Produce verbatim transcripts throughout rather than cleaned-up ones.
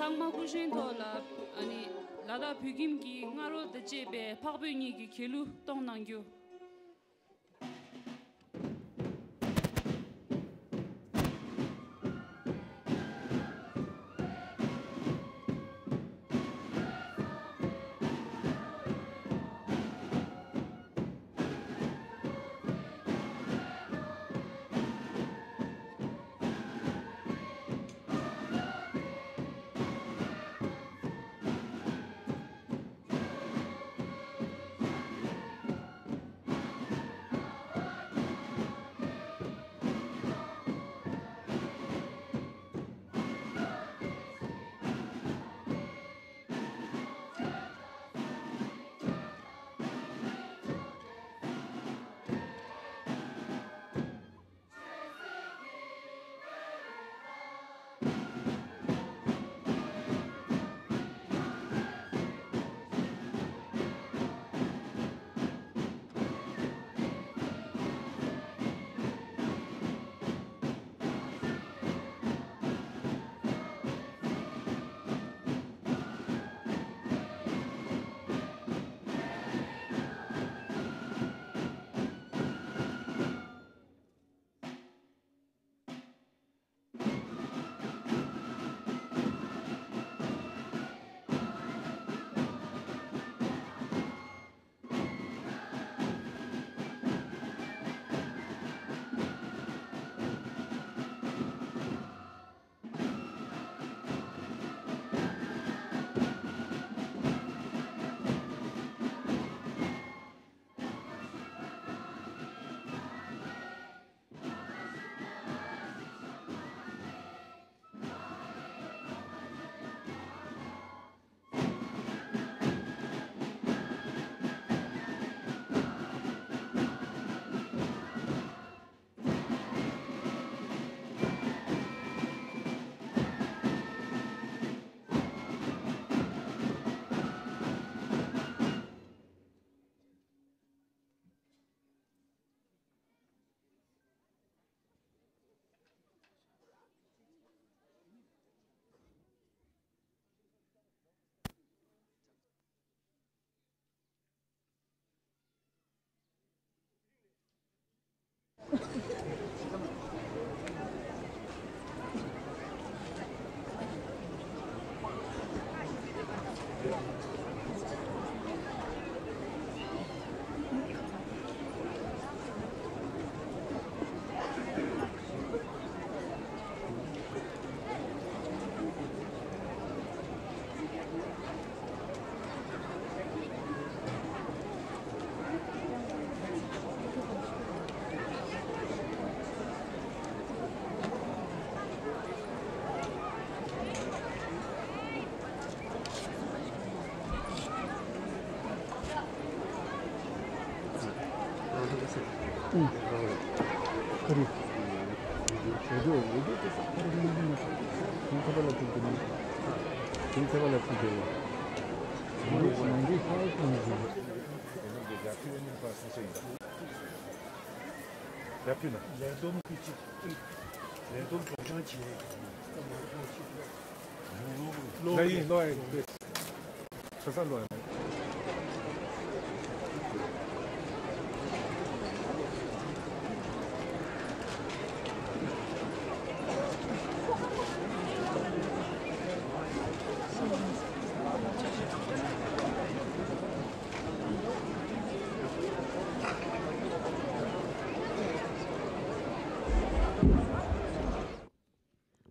ཚང་མ་སྐུ་བཞེངས་ཐོག་ལ་ཨ་ནི་ལ་དྭགས་བོད་ཁྱིམ་གྱི་རྔ་རོལ་དང་བཅས་པའི་འཕགས་བོད་གཉིས་ཀྱི་གྱེན་ལུ་གཏོང་གནང་རྒྱུ།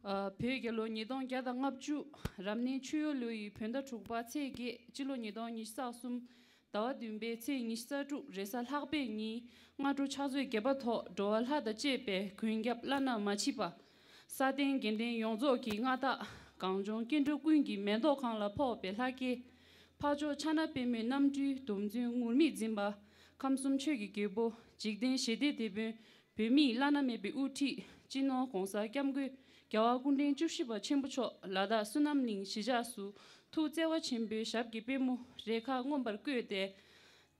ཨ། བོད་རྒྱལ་ལོ་ཉིས་སྟོང་བརྒྱ་དང་ལྔ་བཅུ། རབ་གནས་ཆུ་ཡོས་ལོ་ཡི་བོད་ཟླ་དྲུག་པ་ཚེས་བརྒྱད། སྤྱི་ལོ་ཉིས་སྟོང་ཉི་ཤུ་རྩ་གསུམ། ཟླ་བ་བདུན་པའི་ཚེས་ཉི་ཤུ་རྩ་དྲུག་རེས་གཟའ་ལྷག་པའི་ཉིན་སྔ་དྲོ་ཕྱག་ཚོད་བརྒྱད་པ་ཐོག་འགྲོ་བ་ལྷ་དང་བཅས་པའི་མགོན་སྐྱབས་བླ་ན་མ་མཆིས་པ། ས་སྟེང་དགེ་ལྡན་ཡོངས་རྫོགས་ཀྱི་མངའ་བདག་གངས་ལྗོངས་སྐྱེ་འགྲོ་ཀུན་གྱི་མེ་ཏོག་གང་ལ་ཕོག་པའི་ལྷ་སྐལ། འཕགས་མཆོག་ཕྱག་ན་པདྨོའི་རྣམ་སྤྲུལ་སྡོམ་བརྩོན་ངུར་སྨྲིག་འཛིན་པ། ཁམས་གསུམ་ཆོས་ཀྱི་རྒྱལ་པོ་འཇིག་རྟེན་ཞི་བདེའི་དེད་དཔོན། བོད་མིའི་བླ་ན་མེད་པའི་དབུ་ཁྲིད་སྤྱི་ནོར་༧གོང་ས་༧སྐྱབས་མགོན་རྒྱལ་བ་སྐུ་ཕྲེང་བཅུ་བཞི་པ་ཆེན་པོ་མཆོག་ལ་དྭགས་བསོད་ནམས་གླིང་གཞིས་ཆགས་སུ་ཐུགས་བརྩེ་བ་ཆེན་པོའི་ཞབས་ཀྱི་པད་མོ་རེ་ཁཱ་མངོན་པར་བཀོད་དེ།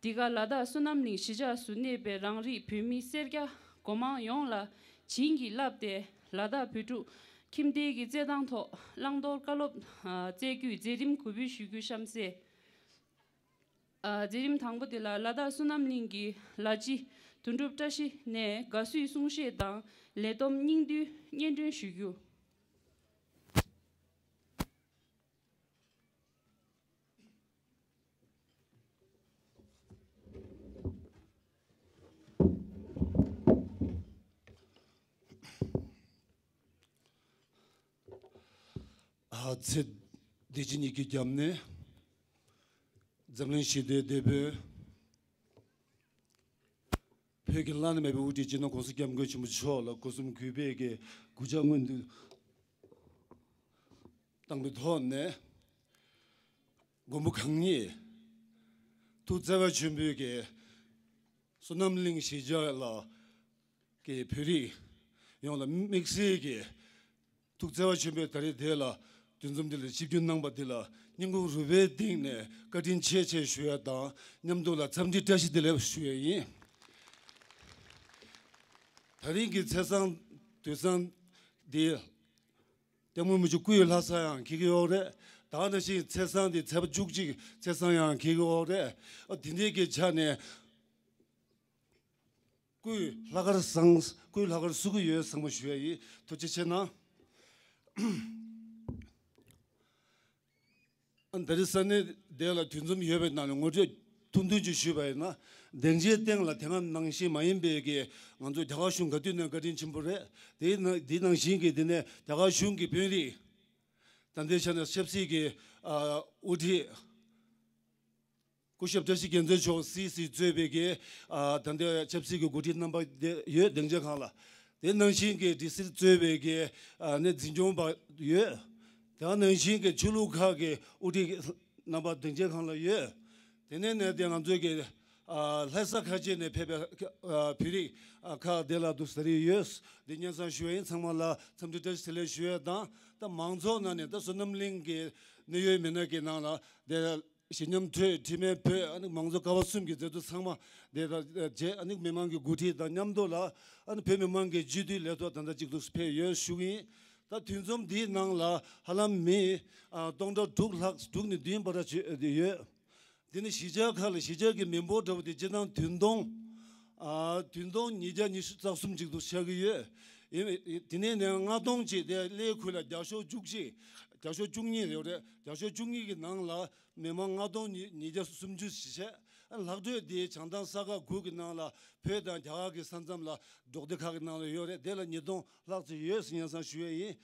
འདི་ག་ལ་དྭགས་བསོད་ནམས་གླིང་གཞིས་ཆགས་སུ་གནས་པའི་རང་རིགས་བོད་མི་སེར་སྐྱ་སྒོ་མང་ཡོངས་ལ་བྱིན་གྱིས་བརླབས་ཏེ། ལ་དྭགས་བོད་ཕྲུག་ ཁྱིམ་སྡེའི་གི་རྩེད་ཐང་ཐོག་བླང་དོར་བཀའ་སློབ་ཨ་སྩལ་རྒྱུའི་མཛད་རིམ་གོ་སྒྲིག་ཞུ་རྒྱུ་གཤམ་གསལ། ཨ་མཛད་རིམ་དང་པོ་དེ་ལ་ལ་དྭགས་བསོད་ནམས་གླིང་གི་ལ་སྤྱི་དོན་གྲུབ་བཀྲ་ཤིས་ནས་དགའ་བསུའི་གསུང་བཤད་དང་ལས་བསྡོམས་སྙིང་བསྡུས་སྙན་སྒྲོན་ཞུ་རྒྱུ། ཨ་ཚེ་འདི་ཕྱི་གཉིས་ཀྱི་རྒྱབ་ནས་འཛམ་གླིང་ཞི་བདེའི་དེད་དཔོན། བོད་ཀྱི་བླ་ན་མེད་པའི་དབུ་ཁྲིད་སྤྱི་ནོར་༸གོང་ས་༸སྐྱབས་མགོན་ཆེན་པོ་མཆོག་ལ་སྒོ་གསུམ་གུས་པས་ཀྱི་གུས་ཕྱག་སྔོན་དུ་བཏང་པའི་ཐོག་ནས། མགོན་པོ་གང་ཉིད་ཐུགས་བརྩེ་བ་ཆེན་པོས་ཀྱི་བསོད་ནམས་གླིང་གཞིས་ཆགས་ལ་ཀྱི་བོད་རིགས་ཡོངས་ལ་དམིགས་བསལ་གྱི་ཐུགས་བརྩེ་བ་ཆེན་པོས་ད་རེས་དེ་ལ་འདུ་འཛོམས་འདི་ལ་ཆིབས་བསྒྱུར་གནང་པ་འདི་ལ་སྙིང་ཁུང་རུས་པའི་གཏིང་ནས་བཀའ་དྲིན་ཆེ་ཆེ་ཞུ་ཡ་དང་མཉམ་དུ་ལ་འཚམས་འདྲི་བཀྲ་ཤིས་བདེ་ལེགས་ཞུ་ཡ་ཡིན། ད་རིང་གི་ཚེས་བཟང་དུས་བཟང་འདི་ལྟད་མོ་མི་བྱུང་སྐུའི་ལྷ་ས་ཡང་འཁེལ་གྱི་ཡོད་རེད། ད་ནང་བཞིན་ཚེས་བཟང་འདི་ཚེས་པ་བཅུ་གཅིག་ཚེས་བཟང་ཡང་འཁེལ་གྱི་ཡོད་རེད། ཨ་དེ་འདྲའི་གི་ཆ་ནས། སྐུའི་ལྷག་དཀར་བཟང་། སྐུའི་ལྷག་དཀར་བསུ་གི་ཡོད་ཚང་མ་ཞུ་ཡ་ཡིན། ཐུགས་རྗེ་ཆེ་གནང་། ཨ་ད་རེས་ས་གནས་དེ་ལ་འདུ་འཛོམས་ཡོད་པའི་ནང་ནས་ངོ་སྤྲོད་ཐུང་ཐུང་ཅིག་ཞུས་པ་ཡིན་ན། སྡིངས་ཆའི་སྟེང་ལ་དེ་སྔ་ནང་བཞིན་མ་ཡིན་པའི་གི་ང་ཚོ་རྒྱ་གར་གཞུང་ག་དུས་ནས་བཀའ་དྲིན་ཆེན་པོ་རེད། དེའི་ནང་དེའི་ནང་བཞིན་གྱི་དེ་ནས་རྒྱ་གར་གཞུང་གི་དཔོན་རིགས། ད་ལྟའི་ཆ་ནས་ཆབ་སྲིད་ཀྱི་ཨ་དབུ་ཁྲིད། སྐུ་ཞབས་བཀྲ་ཤིས་རྒྱལ་མཚན་མཆོག་སི་སི་གཙོས་པའི་གི་ཨ་ད་ལྟའི་ཆབ་སྲིད་ཀྱི་འགོ་ཁྲིད་རྣམ་པ་དེ་ཡོད་སྡིངས་ཆ་ཁང་ལ། དེ་ནང་བཞིན་གྱི་ཌི་སི་གཙོས་པའི་གི་ཨ་ནི་འཛིན་སྐྱོང་པ་ཡོད། དེ་ནང་བཞིན་གྱི་ཆོས་ལུགས་ཁག་གི་དབུ་ཁྲིད་རྣམ་པ་སྡིངས་ཆ་ཁང་ལ་ཡོད། དེ་ནས་ནས་དེ་ང་ཚོའི་གི་ཨ་ལྷ་ས་ཁ་ཆེ་ནས་ཕེབས་པའི་ཨ་བོད་རིགས་ཨ་ཁག་དེ་ལ་འདུག་ཟེར་གྱི་ཡོད། འདི་སྙན་སེང་ཞུ་བ་ཡིན། ཚང་མ་ལ་འཚམས་འདྲི་བཀྲ་ཤིས་བདེ་ལེགས་ཞུ་ཡ་དང་། ད་མང་ཚོགས་ནང་ནས་ད་བསོད་ནམས་གླིང་གི་གནད་ཡོད་མི་སྣ་གི་ནང་ལ་དེ་ཞི་ཉམས་ཐོས་དྲི་མེད་བོད་ཨ་ནི་མང་གཙོ་ཀ་བ་གསུམ་གྱི་མཛད་གཙོ་ཚང་མ་དེ་དང་བཅས་ཨ་ནི་མི་མང་གི་འགོ་ཁྲིད་དང་མཉམ་དུ་ལ་ཨ་ནི་བོད་མི་མང་གི་སྤྱི་འཐུས་ལས་ཐོག་ད་ལྟ་གཅིག་ཏུ་ཕེབས་ཡོད་ཞུ་གི་ཡིན། ད་འདུ་འཛོམས་འདིའི་ནང་ལ་ཧ་ལམ་མི་ཨ་སྟོང་ཕྲག་དྲུག་ལྷག་དྲུག་ནས་བདུན་བར་ཡོད། འདི་ནི་གཞིས་ཆགས་ཁག་ལ་གཞིས་ཆགས་ཀྱི་མི་འབོར་འདྲ་བོ་དེ་སྤྱིར་བཏང་བདུན་སྟོང་ཨ་བདུན་སྟོང་ཉིས་བརྒྱ་ཉི་ཤུ་རྩ་གསུམ་ཅིག་ཏུ་ཆགས་ཀྱི་ཡོད། ཡིན་དེ་ནས་ནས་ལྔ་སྟོང་ཅིག་དེ་སླེ་ཁུལ་ལ་བརྒྱ་ཤོག་བཅུ་གཅིག་བརྒྱ་ཤོག་བཅུ་གཉིས་རེད་རེད། བརྒྱ་ཤོག་བཅུ་གཉིས་ཀྱི་ནང་ལ་མི་མང་ལྔ་སྟོང་ཉིས་ཉིས་བརྒྱ་སུམ་ཅུ་ཞིག་བྱས། ཨ་ལྷག་འཕྲོས་དེ་བྱང་ཐང་ས་ཁག་དགུ་གི་ནང་ལ་བོད་དང་རྒྱ་གར་གྱི་ས་མཚམས་ལ་འབྲོག་སྡེ་ཁག་གི་ནང་ལ་ཡོད་རེད། དེ་ལ་ཉིས་སྟོང་ལྷག་ཙམ་ཡོད་ཟེར་སྙན་སེང་ཞུ་ཡས་ཡིན།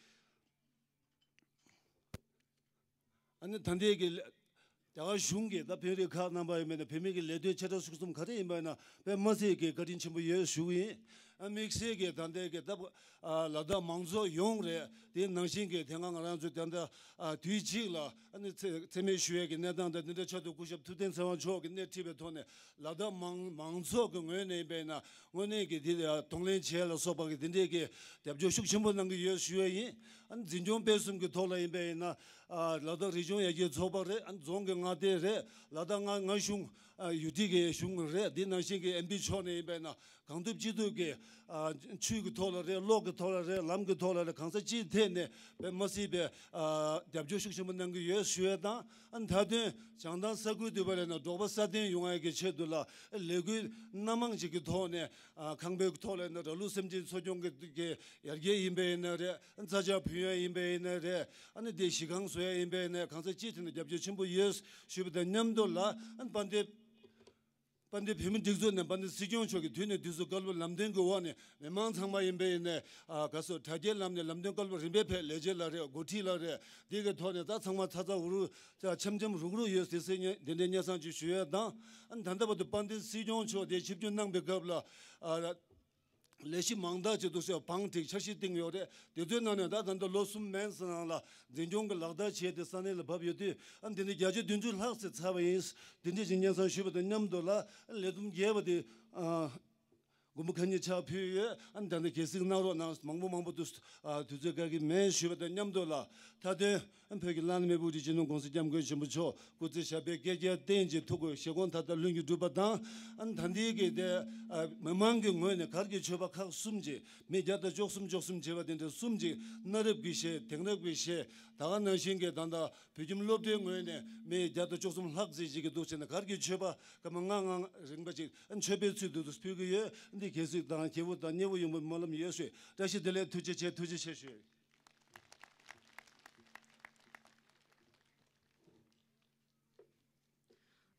ཨ་ནི་ད་ལྟའི་གི་ལ་རྒྱ་གར་གཞུང་གི་ད་དཔོན་རིགས་ཁག་རྣམ་པ་ཡིན་པ་ཡིན་ན་བོད་མི་གི་ལས་དོན་ཆེ་ཕྲ་གསུམ་ག་རེ་ཡིན་པ་ཡིན་ན་དཔེ་མ་སྲིད་ཀྱི་བཀའ་དྲིན་ཆེན་པོ་ཡོད་ཞུ་གི་ཡིན། ཨ་དམིགས་བསལ་གྱི་ད་ལྟའི་གི་ད་ཨ་ལ་དྭགས་མང་ཚོགས་ཡོངས་རེད། དེ་ནང་བཞིན་གྱི་དེ་སྔ་ང་རང་ཚོ་ད་ལྟ་ཨ་དུས་གཅིག་ལ་ཨ་ནི་འཚེ་འཚེ་མེད་ཞུ་ཡས་ཀྱི་གནས་སྟངས་དང་དེ་འདྲ་ཆེད་དུ་སྐུ་ཞབས་ཐུབ་བསྟན་ཚེ་དབང་མཆོག་གིས་སྣེ་ཁྲིད་པའི་ཐོག་ནས་ལ་དྭགས་མང་མང་ཚོགས་ཀྱི་ངོས་ནས་ཡིན་པ་ཡིན་ན་དངོས་གནས་ཀྱི་དེ་གདོང་ལེན་བྱས་ལ་སོགས་པ་གི་དེ་འདྲའི་གི་རྒྱབ་སྐྱོར་ཤུགས་ཆེན་པོ་གནང་གི་ཡོད་ཞུ་ཡས་ཡིན། ཨ་ནི་འཛིན་སྐྱོང་སྤེལ་གསུམ་གྱི་ཐོག་ལ་ཡིན་པ་ཡིན་ན་ཨ་ལ་དྭགས་རི་ལྗོངས་ཡར་རྒྱས་ཚོགས་པ་རེད། ཨ་ནི་རྫོང་གི་མངའ་སྡེ་རེད། ལ་དྭགས་མངའ་མངའ་གཞུང་ཨ་ཡུ་ཊི་གི་གཞུང་རེད། དེ་ནང་བཞིན་གྱི་ཨེམ་པི་མཆོག་ནས་ཡིན་པ་ཡིན་ན་གང་ཐུབ་ཅི་ཐུབ་ཀྱི་ཨ་ཆོས་ཀྱི་ཐོག་ལ་རེད། གློག་གི་ཐོག་ལ་རེད། ལམ་གྱི་ཐོག་ལ་རེད། གང་ས་ཅིའི་ཐད་ནས་དཔེ་མ་སྲིད་པའི་ཨ་རྒྱབ་སྐྱོར་ཤུགས་ཆེན་པོ་གནང་གི་ཡོད་ཞུ་ཡས་དང་། ཨ་མཐའ་དོན་བྱང་ཐང་ས་ཁུལ་དུ་བ་ལས་ན་འབྲོག་པ་སྲ་བརྟན་ཡོང་ཡས་ཀྱི་ཆེད་དུ་ལ་ལས་འགུལ་སྣ་མང་ཅིག་གི་ཐོག་ནས་ཨ་ཁང་པའི་ཐོག་ལ་ཡིན་ན་ར་ལུག་སེམས་ཅན་འཚོ་སྐྱོང་གི་གི་ཡར་རྒྱས་ཡིན་པ་ཡིན་ན་རེད། ཚ་ཇ་ཕུལ་ཡ་ཡིན་པ་ཡིན་ན་རེད། ཨ་ནི་དེ་གཞིས་ཁང་བཟོ་ཡ་ཡིན་པ་ཡིན་ན་གང་ས་ཅིའི་ཐད་ནས་རྒྱབ་སྐྱོར་ཆེན་པོ་ཡོད་ཞུས་པ་དང་མཉམ་དུ་ལ་ཨ་ནི་དཔལ་ལྡན་དཔལ་ལྡན་བོད་མི་སྒྲིག་འཛུགས་ནས་དཔལ་ལྡན་སྲིད་སྐྱོང་མཆོག་གིས་དུས་ནས་དུས་སུ་བཀའ་སློབ་ལམ་སྟོན་གྱི་འོག་ནས་མི་མང་ཚང་མ་ཡིན་པ་ཡིན་ན་ཨ་ག་སོ་དྲ་རྒྱའི་ལམ་ནས་ལམ་སྟོན་བཀའ་སློབ་རིམ་པས་ཕེབས། ལས་བྱེད་ལ་རེད། འགོ་ཁྲིད་ལ་རེད། དེ་གི་ཐོག་ནས་ད་ཚང་མ་ཚ་ཚ་འུར་འུར་ཆམ་ཆམ་རུག་རུག་ཡོད་ཟེར་ཟེར་ཉན་དེ་འདྲའི་སྙན་སེང་ཅིག་ཞུ་ཡས་དང་། ཨ་ནི་ད་ལྟ་བར་དུ་དཔལ་ལྡན་སྲིད་སྐྱོང་མཆོག་དེ་ཆིབས་བསྒྱུར་གནང་པའི་སྐབས་ལ་ཨ་ལས་གཞི་མང་དག་ཅིག་འདུག་ཟེར་བང་སྒྲིག་འཆར་གཞི་བཏིང་ཡོད་རེད། དེ་ཚོའི་ནང་ནས་ད་ད་ལྟ་ལོ་གསུམ་མན་ཙམ་རིང་ལ་འཛིན་སྐྱོང་གི་ལག་བསྟར་བྱས་ཏེ་ས་གནས་ལ་བབས་ཡོད་དུས་ཨ་ནི་དེ་འདྲའི་བརྒྱ་ཆ་བདུན་ཅུ་ལྷག་ཙམ་ཚར་བ་ཡིན། དེ་འདྲའི་ཅིག་སྙན་སེང་ཞུས་པ་དང་མཉམ་དུ་ལ་ལས་བསྡོམས་རྒྱས་པ་དེ་ཨ། མགོན་པོ་མཁའ་འགྱུར་ཕྱག་ཕུལ་ཡོད། ཨ་ནི་ད་ལྟ་གྱེས་གཟིགས་གནང་རོགས་གནང་། མང་པོ་མང་པོ་འདུག་ཨ་དུས་ཚོད་དཀའ་གི་མེད་ཞུས་པ་དང་མཉམ་དུ་ལ། མཐའ་དོན་ཨ་བོད་ཀྱི་བླ་ན་མེད་པའི་སྤྲུལ་སྐུ་གོང་ས་སྐྱབས་མགོན་ཆེན་པོ་མཆོག་སྐུ་ཚེ་ཞབས་པད་བསྐལ་བརྒྱར་བརྟན་ཅིང་ཐུགས་ཀྱི་བཞེད་དགོངས་མཐའ་དག་ལྷུན་གྱིས་གྲུབ་པ་དང་། ཨ་ནི་ད་ལྟའི་གི་དེ་ཨ་མི་མང་གི་ངོས་ནས་གར་གྱི་མཆོད་པ་ཁག་གསུམ་ཅིག་མི་བརྒྱ་དང་བཅུ་གསུམ་བཅུ་གསུམ་བྱས་པ་དེ་འདྲ་གསུམ་ཅིག་གནའ་རབས་ཀྱི་གཞས། དེང་རབས་ཀྱི་གཞས། ད་ག་ནང་བཞིན་གྱི་ད་ལྟ་བོད་ཁྱིམ་སློབ་གྲྭའི་ངོས་ནས་མི་བརྒྱ་དང་བཅུ་གསུམ་ལྷག་ཙམ་ཞིག་གིས་འདུག་བྱས་ནས་གར་གྱི་མཆོད་པ་སྐར་མ་ལྔ་ལྔ་རིང་པ་ཅིག་མཆོད་པའི་ཚུལ་དུ་ཕུལ་གྱི་ཡོད། འདི་གྱེས་གཟིགས་དང་སྐྱིད་པོ་དང་མཉེས་པོ་ཡོང་བའི་སྨོན་ལམ་ཡོད་ཞུ། བཀྲ་ཤིས་བདེ་ལེགས། ཐུགས་རྗེ་ཆེ། ཐུགས་རྗེ་ཆེ་ཞུ།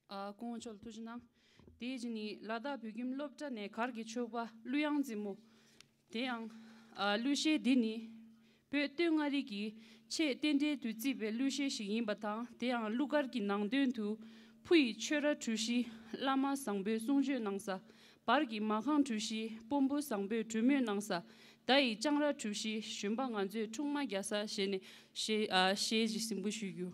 ཨ་སྐུ་ངོ་མཆོག་ལ་ཐུགས་རྗེ་གནང་། དེ་རྗེས་ནི་ལ་དྭགས་བོད་ཁྱིམ་སློབ་གྲྭ་ནས་གར་གྱི་མཆོད་པ་གླུ་དབྱངས་འཛིན་མོ། དེ་ཡང་ཨ་གླུ་གཞས་འདི་ནི་བོད་སྟོད་མངའ་རིས་ཀྱི་ཆེས་རྟེན་འབྲེལ་དུ་བརྩིས་པའི་གླུ་གཞས་ཤིག་ཡིན་པ་དང་། དེ་ཡང་གླུ་གར་གྱི་ནང་དོན་དུ། ཕུ་ཡི་ཆོས་ར་གྲུ་བཞི། བླ་མ་བཟང་པོའི་གསུང་ཆོས་གནང་ས། བར་གྱི་མ་ཁང་གྲུ་བཞི། དཔོན་པོ་བཟང་པོས་གྲོས་མོལ་གནང་ས། མདའ་ཡི་ལྕང་ར་གྲུ་བཞི། བཞོན་པ་ང་ཚོས་ཁྲུང་མ་རྒྱག་ས། ཞེས་ནས་གཞས་ཨ་གཞས་ཤིག་གཟིགས་འབུལ་ཞུ་རྒྱུ།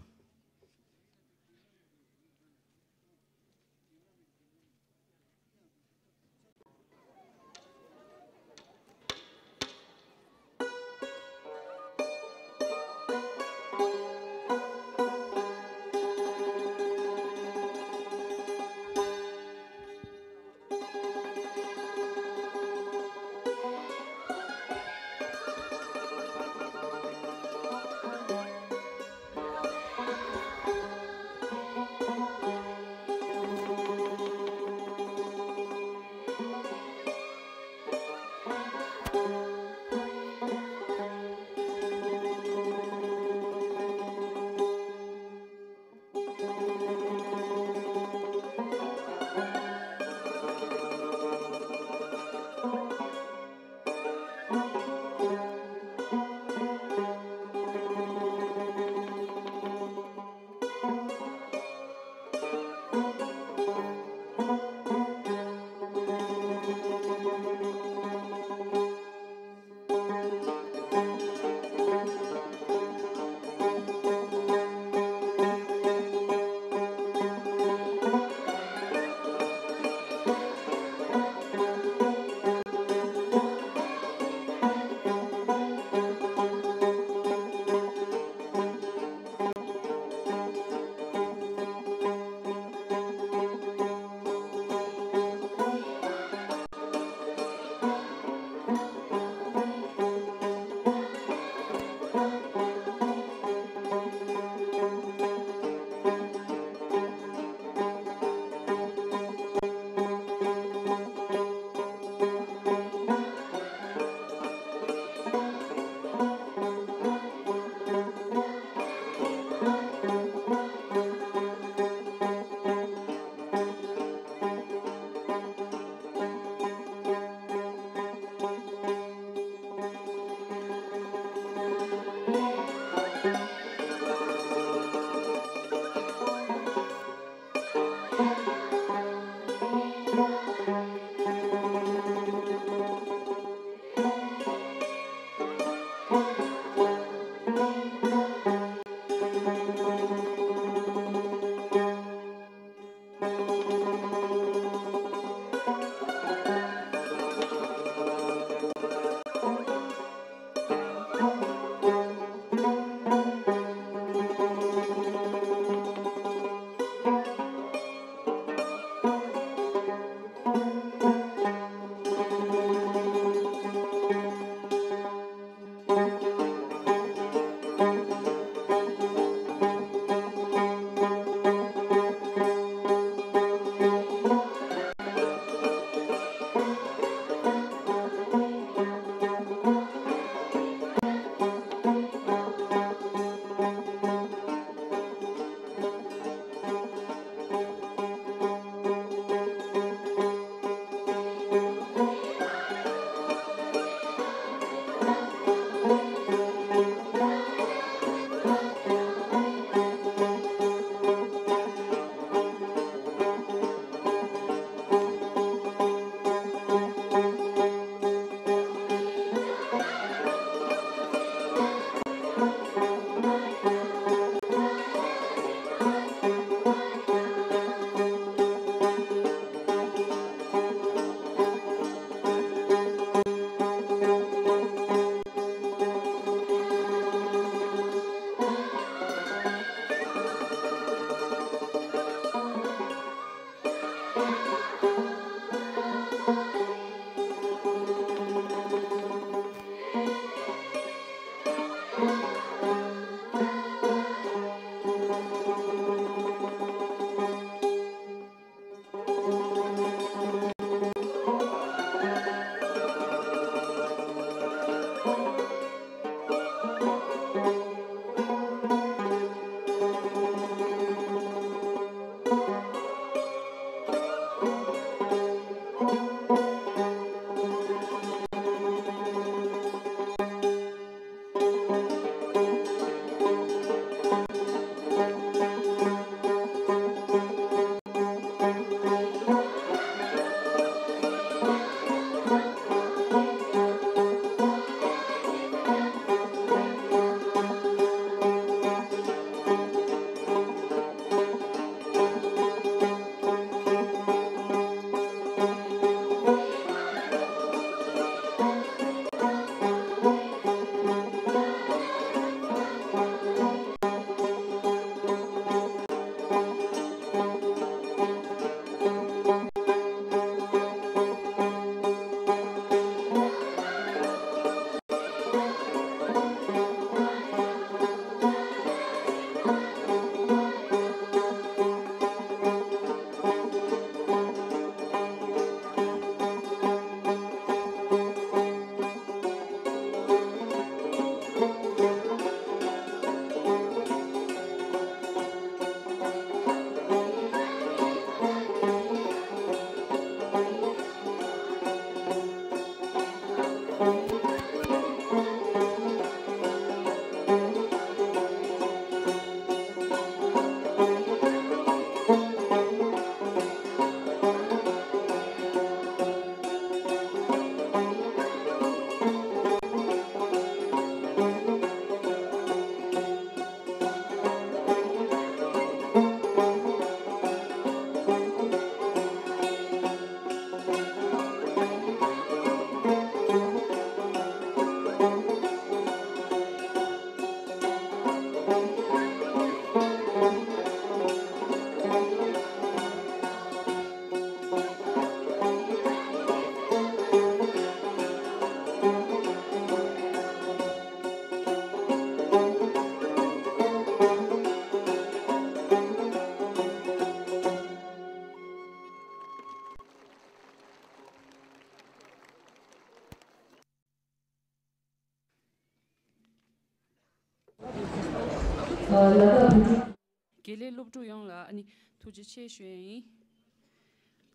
ལ་དྭགས་བོད་ཕྲུག་དགེ་ལས་སློབ་ཕྲུག་ཡོངས་ལ་ཨ་ནི་ཐུགས་རྗེ་ཆེ་ཞུ་ཡ་ཡིན།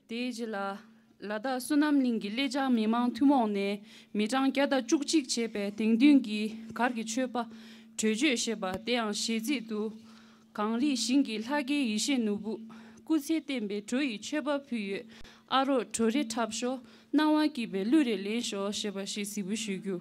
དེའི་རྗེས་ལ་ལ་དྭགས་བསོད་ནམས་གླིང་གི་གླེ་བྱང་མི་མང་ཐུན་མོང་ནས་མི་གྲངས་བརྒྱ་དང་བཅུ་གཅིག་བྱས་པའི་དེང་དུས་ཀྱི་གར་གྱི་མཆོད་པ་གྲོལ་མཆོད་ཞེས་པ་དེའང་གཞས་ཚིག་ཏུ། གངས་རིའི་ཞིང་གི་ལྷ་སྐལ་ཡེ་ཤེས་ནོར་བུ། སྐུ་ཚེ་བརྟན་པའི་བྲོ་ཡི་མཆོད་པ་ཕུལ་ཡོད། ཨ་རོགས་བྲོ་རེ་འཁྲབ་ཤོག་སྣང་བ་སྐྱིད་པའི་གླུ་རེ་ལེན་ཤོག་ཞེས་པ་ཞིག་གཟིགས་འབུལ་ཞུ་རྒྱུ།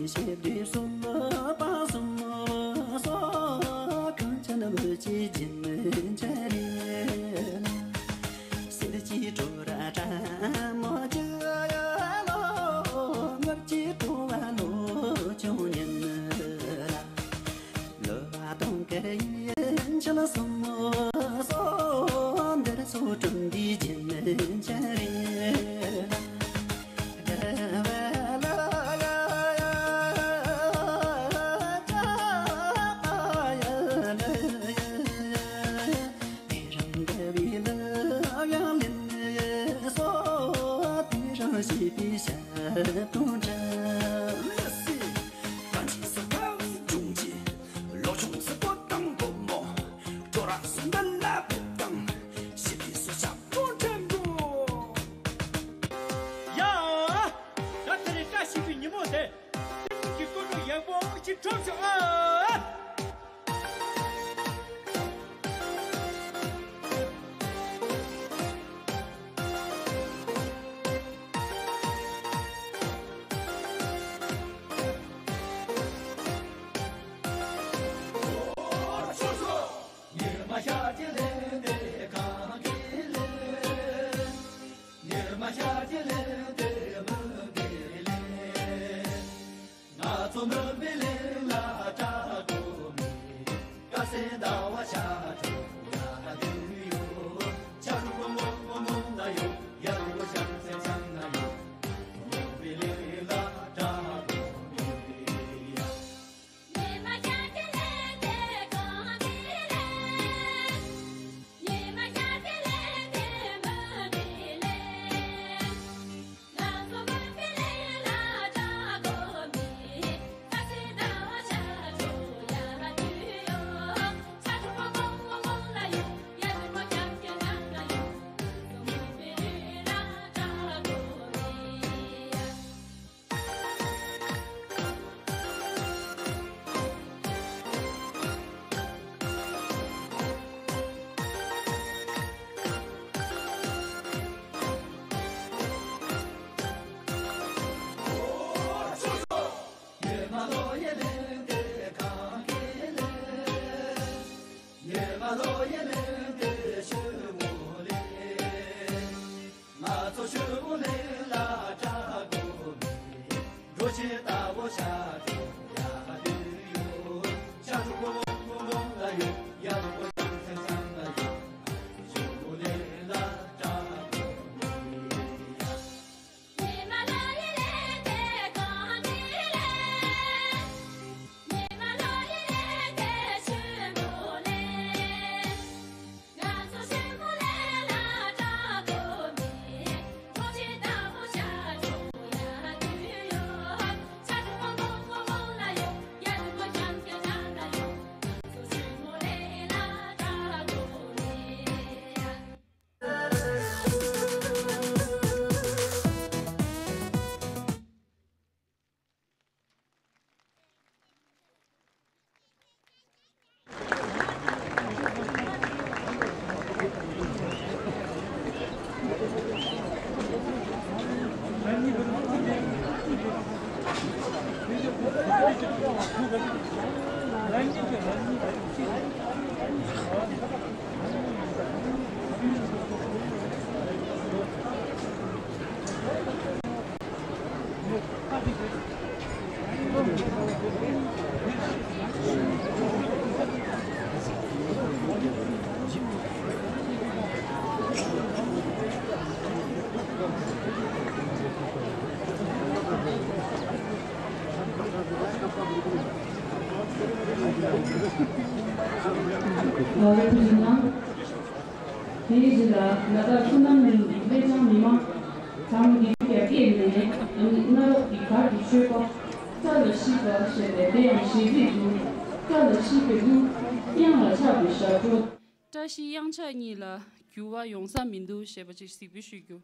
ཞེས་བདུད་གསུམ་དཔའ་གསུམ་སོགས། གངས་ཅན་བོད་ཀྱི་རྒྱལ་མོའི་འཕྲིན་ལས། གསེར་གྱི་བྲོ་ར་སྲ་མོ་བཅུ་ལོ། དངུལ་གྱི་བྲོ་བ་ལོ་བཅུ་ཉིན་ལ། ལོ་བ་དུང་དཀར་ཡན་ཆད་གསུམ་སོགས། འདིར་ཚོགས་དྲུང་འདིའི་རྒྱལ་མོའི་འཕྲིན་ལས། ཡ། ད་ད་རེས་བཀྲ་ཤིས་པའི་ཉིན་མོ་དེ། ཏིང་ཏིང་གི་སྐུ་གྲོགས་ཡག་པོ་ཅིག་འཁྲབ་ཤོག་ཨ། ཉི་མ་ཤར་གྱི་ལན་དེ་གང་གི་ལན། ཉི་མ་ཤར་གྱི་ལན་དེ་མི་དགེ་ལན། ང་ཚོ་མི་དགེ་ལན་ལ་སྐྲག་དགོས་མེད། དཀར་སེར་ཟླ་བ་ཤར་འཕྲོ་ཡར་དུས་ཡོད། ཆ་རུ་མོ་མོ་མོ་ལ་ཡོད། ཡར་རུ་ཤང་སེ་ཤང་ན་ཡོད། མི་དགེ་ལན་ལ་སྐྲག་དགོས་མེད། ང་ཚོ་ཆུ་བོ་ལེན་ལ་སྐྲག་དགོས་མེད། འགྲོ་ཆེན་རྟ་བོ་ཤར་འཕྲོ་ཡར་དུས་ཡོད། ཤར་འཕྲོ་བོ་བོ་བོ་ལ་ཡོད། ཡར་འཕྲོ་བོ་ཚང་ཚང་ལ་ཡོད། ང་ཚོ་ཆུ་བོ་ལེན་ལ་སྐྲག་དགོས་མེད། ལོ་རེ་བཞིན་ན། དེའི་རྗེས་ལ་ལ་དྭགས་བསོད་ནམས་གླིང་གི་སྨད་བྱང་མི་མང་། གྲངས་ཉིས་བརྒྱ་བརྒྱད་ནས་ཨ་ནི་གནའ་རབས་ཀྱི་གར་གྱི་མཆོད་པ། བཀྲ་ལ་ཤིས་པ་ཞེས་པའི་དེ་ཡང་ཞལ་གཟིགས་འདུག་བཀྲ་ལ་ཤིས་པའི་གླུ། དབྱངས་ལ་ཆགས་པའི་ཞབས་བྲོ། བཀྲ་ཤིས་གཡང་ཆགས་གཉིས་ལ་འགྱུར་བ་ཡོང་ས་མི་འདུག་ཞེས་པ་ཅིག་གཟིགས་འབུལ་ཞུ་རྒྱུ།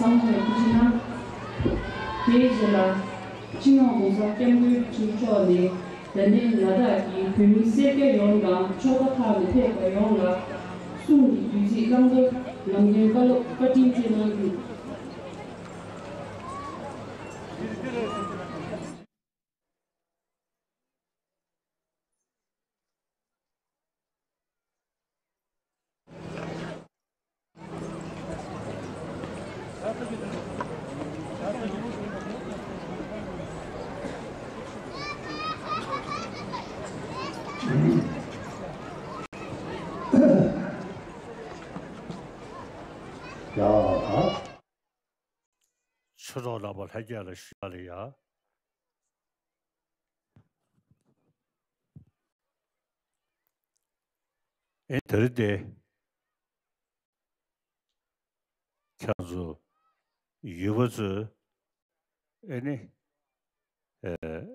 ཚང་མ་ལ་ཐུགས་རྗེ་གནང་། དེའི་རྗེས་ལ་སྤྱི་ནོར་༸གོང་ས་༸སྐྱབས་མགོན་ཆེན་པོ་མཆོག་ནས་དད་ལྡན་ལ་དྭགས་ཀྱི་བོད་མི་སེར་སྐྱ་ཡོངས་དང་ཕྱོགས་མཐའ་ཁག་ནས་ཕེབས་པ་ཡོངས་ལ་གསུང་གི་བདུད་རྩི་བླང་དོར་ལམ་སྟོན་བཀའ་སློབ་བཀའ་དྲིན་སྩལ་གནང་རྒྱུ། ཡ། ཆོས་གྲོགས་རྣམ་པ་ལྷན་རྒྱས་ལ་ཞུ་ཡ་ལ་ཡ། ཨེ་དེ་རིང་དེ། ཁྱེད་རང་ཚོ་ཡུལ་པ་ཚོས་ཨེ་ནི། ཨེ།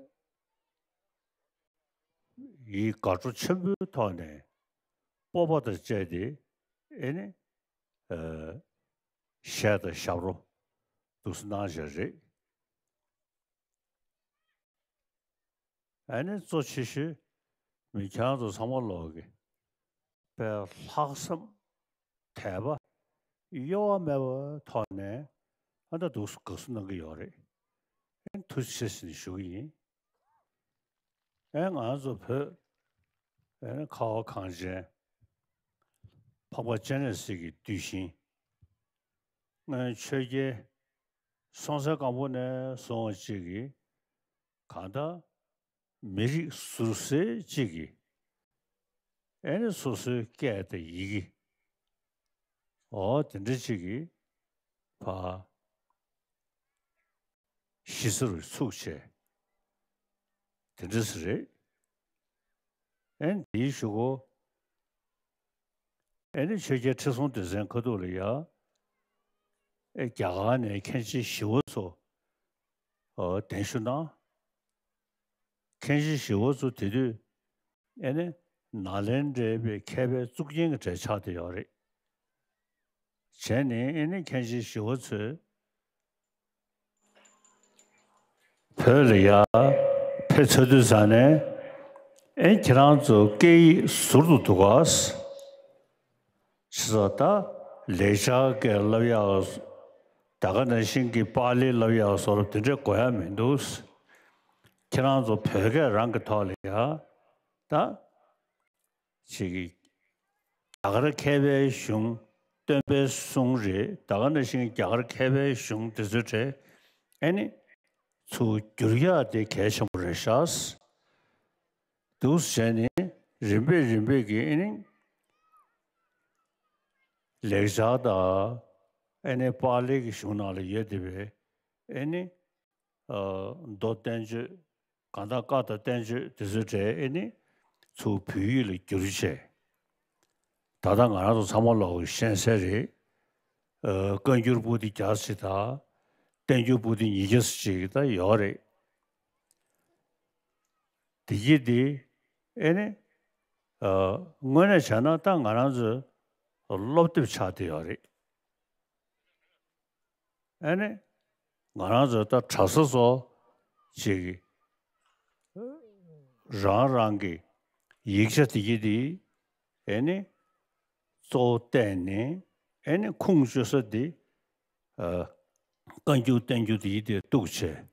ཡི་དགའ་སྤྲོ་ཆེན་པོའི་ཐོག་ནས་སྤོབས་པ་དང་བཅས་ཏེ་ཨེ་ནི། ཨེ། གཞས་དང་ཞབས་བྲོ་འདུག་སེ་གནང་བཞག་རེད། ཨ་ནི་གཙོ་ཆེ་ཤོས་མི་ཁྱེད་རང་ཚོ་ཚང་མ་ལོག་གི་དཔེ་ལྷག་བསམ་དད་པ་གཡོ་བ་མེད་པའི་ཐོག་ནས་ཨ་ད་འདུག་སེ་དགའ་བསུ་གནང་གི་ཡོད་རེད། ཨ་ནི་ཐུགས་རྗེ་ཆེ་ཟེར་ནས་ཞུ་གི་ཡིན། ཨེ་ང་ཚོ་བོད་ཨེ་ནི་ཁ་བ་གངས་ཅན་འཕགས་པ་སྤྱན་རས་གཟིགས་ཀྱི་གདུལ་ཞིང་། སྔོན་ཆོས་རྒྱལ་སྲོང་བཙན་སྒམ་པོ་ནས་བཟུང་བ་ཅིག་གིས་གང་ལྟར་མི་རིགས་ཟུར་གསལ་ཅིག་གིས་ཨེ་ནི་སོ་སོའི་སྐད་དང་ཡི་གེ་འོ་དེ་འདྲ་ཅིག་གིས་ཕར་གཞི་རྩ་རུ་ཚུགས་བྱས་དེ་འདྲ་ཟེར་རེད། ཨེ་ནི་དེའི་གཞུག་གུ་ཨེ་ནི་ཆོས་རྒྱལ་ཁྲི་སྲོང་ལྡེ་བཙན་ཁ་ཐུག་ལ་ཡ། ཨེ་རྒྱ་གར་ནས་མཁན་ཆེན་ཞི་བ་འཚོ་ཨོ་གདན་ཞུ་གནང་། མཁན་ཆེན་ཞི་བ་འཚོ་དེ་དུས་ཨེ་ནི་ནཱ་ལེནྡྲའི་མཁས་པའི་གཙུག་རྒྱན་གྱི་གྲས་ཆགས་བསྡད་ཡོད་རེད། བྱས་ནས་ཨེ་ནི་མཁན་ཆེན་ཞི་བ་འཚོས་བོད་ལ་ཡར་ཕེབས་ཚར་དུས་ཙང་ནས་ཨེ་ཁྱེད་རང་ཚོ་སྐད་ཡིག་ཟུར་དུ་འདུག་ག་ཞེས་སོགས་ད་ལེགས་སྦྱར་སྐད་བསླབ་ཡག་ད་ག་ནང་བཞིན་གྱི་པཱ་ལི་བསླབ་ཡག་སོགས་དེ་འདྲ་དགོས་ཡ་མི་འདུག་ཁྱེད་རང་ཚོ་བོད་སྐད་རང་གི་ཐོག་ལ་ཡ་ད་ཅིག་རྒྱ་གར་མཁས་པའི་གཞུང་སྟོན་པའི་གསུང་རེད། ད་ག་ནང་བཞིན་རྒྱ་གར་མཁས་པའི་གཞུང་དེ་ཚོའི་གྲས་ཨེ་ནི་ཚུར་བསྒྱུར་ཡག་དེ་གལ་ཆེན་པོ་རེད་ཤག་འདུག་བྱས་ནས་རིམ་པས་རིམ་པས་ཀྱིས་ཨེ་ནི་ལེགས་སྦྱར་དང་ཨེ་ནི་པཱ་ལི་གི་གཞུང་ནང་ལ་ཡོད་བསྡད་པའི་ཨེ་ནི་མདོ་བསྟན་བཅོས་གང་ལྟར་བཀའ་དང་བསྟན་བཅོས་དེ་ཚོའི་གྲས་ཨེ་ནི་ཚུར་བོད་ཡིག་ལ་བསྒྱུར་བྱས། ད་ལྟ་ང་རང་ཚོ་ཚང་མ་ལོག་གི་ཤེས་གསལ་རེད། ཨ། བཀའ་འགྱུར་པོ་ཏི་བརྒྱ་ཙམ་དང་། བསྟན་འགྱུར་པོ་ཏི་ཉིས་བརྒྱ་ཙམ་ཅིག་ད་ཡོད་རེད། དེ་གྱིས་དེ་ཨེ་ནི། ཨ། དངོས་གནས་བྱས་ན་ད་ང་རང་ཚོའི་སློབ་དེབ་ཆགས་བསྡད་ཡོད་རེད། ཨེ་ནི། ང་རང་ཚོ་ད་གྲྭ་ས་ཚོ་ཅིག་རང་རང་གི་ཡིག་ཆ་དེ་གྱིས་དེ་ཨེ་ནི། གཙོ་བོ་བལྟས་ནས་ཨེ་ནི་ཁུངས་བཅོལ་ས་དེ། ཨ། བཀའ་འགྱུར་བསྟན་འགྱུར་དེ་ཡི་དེ་གཏུགས་བྱས།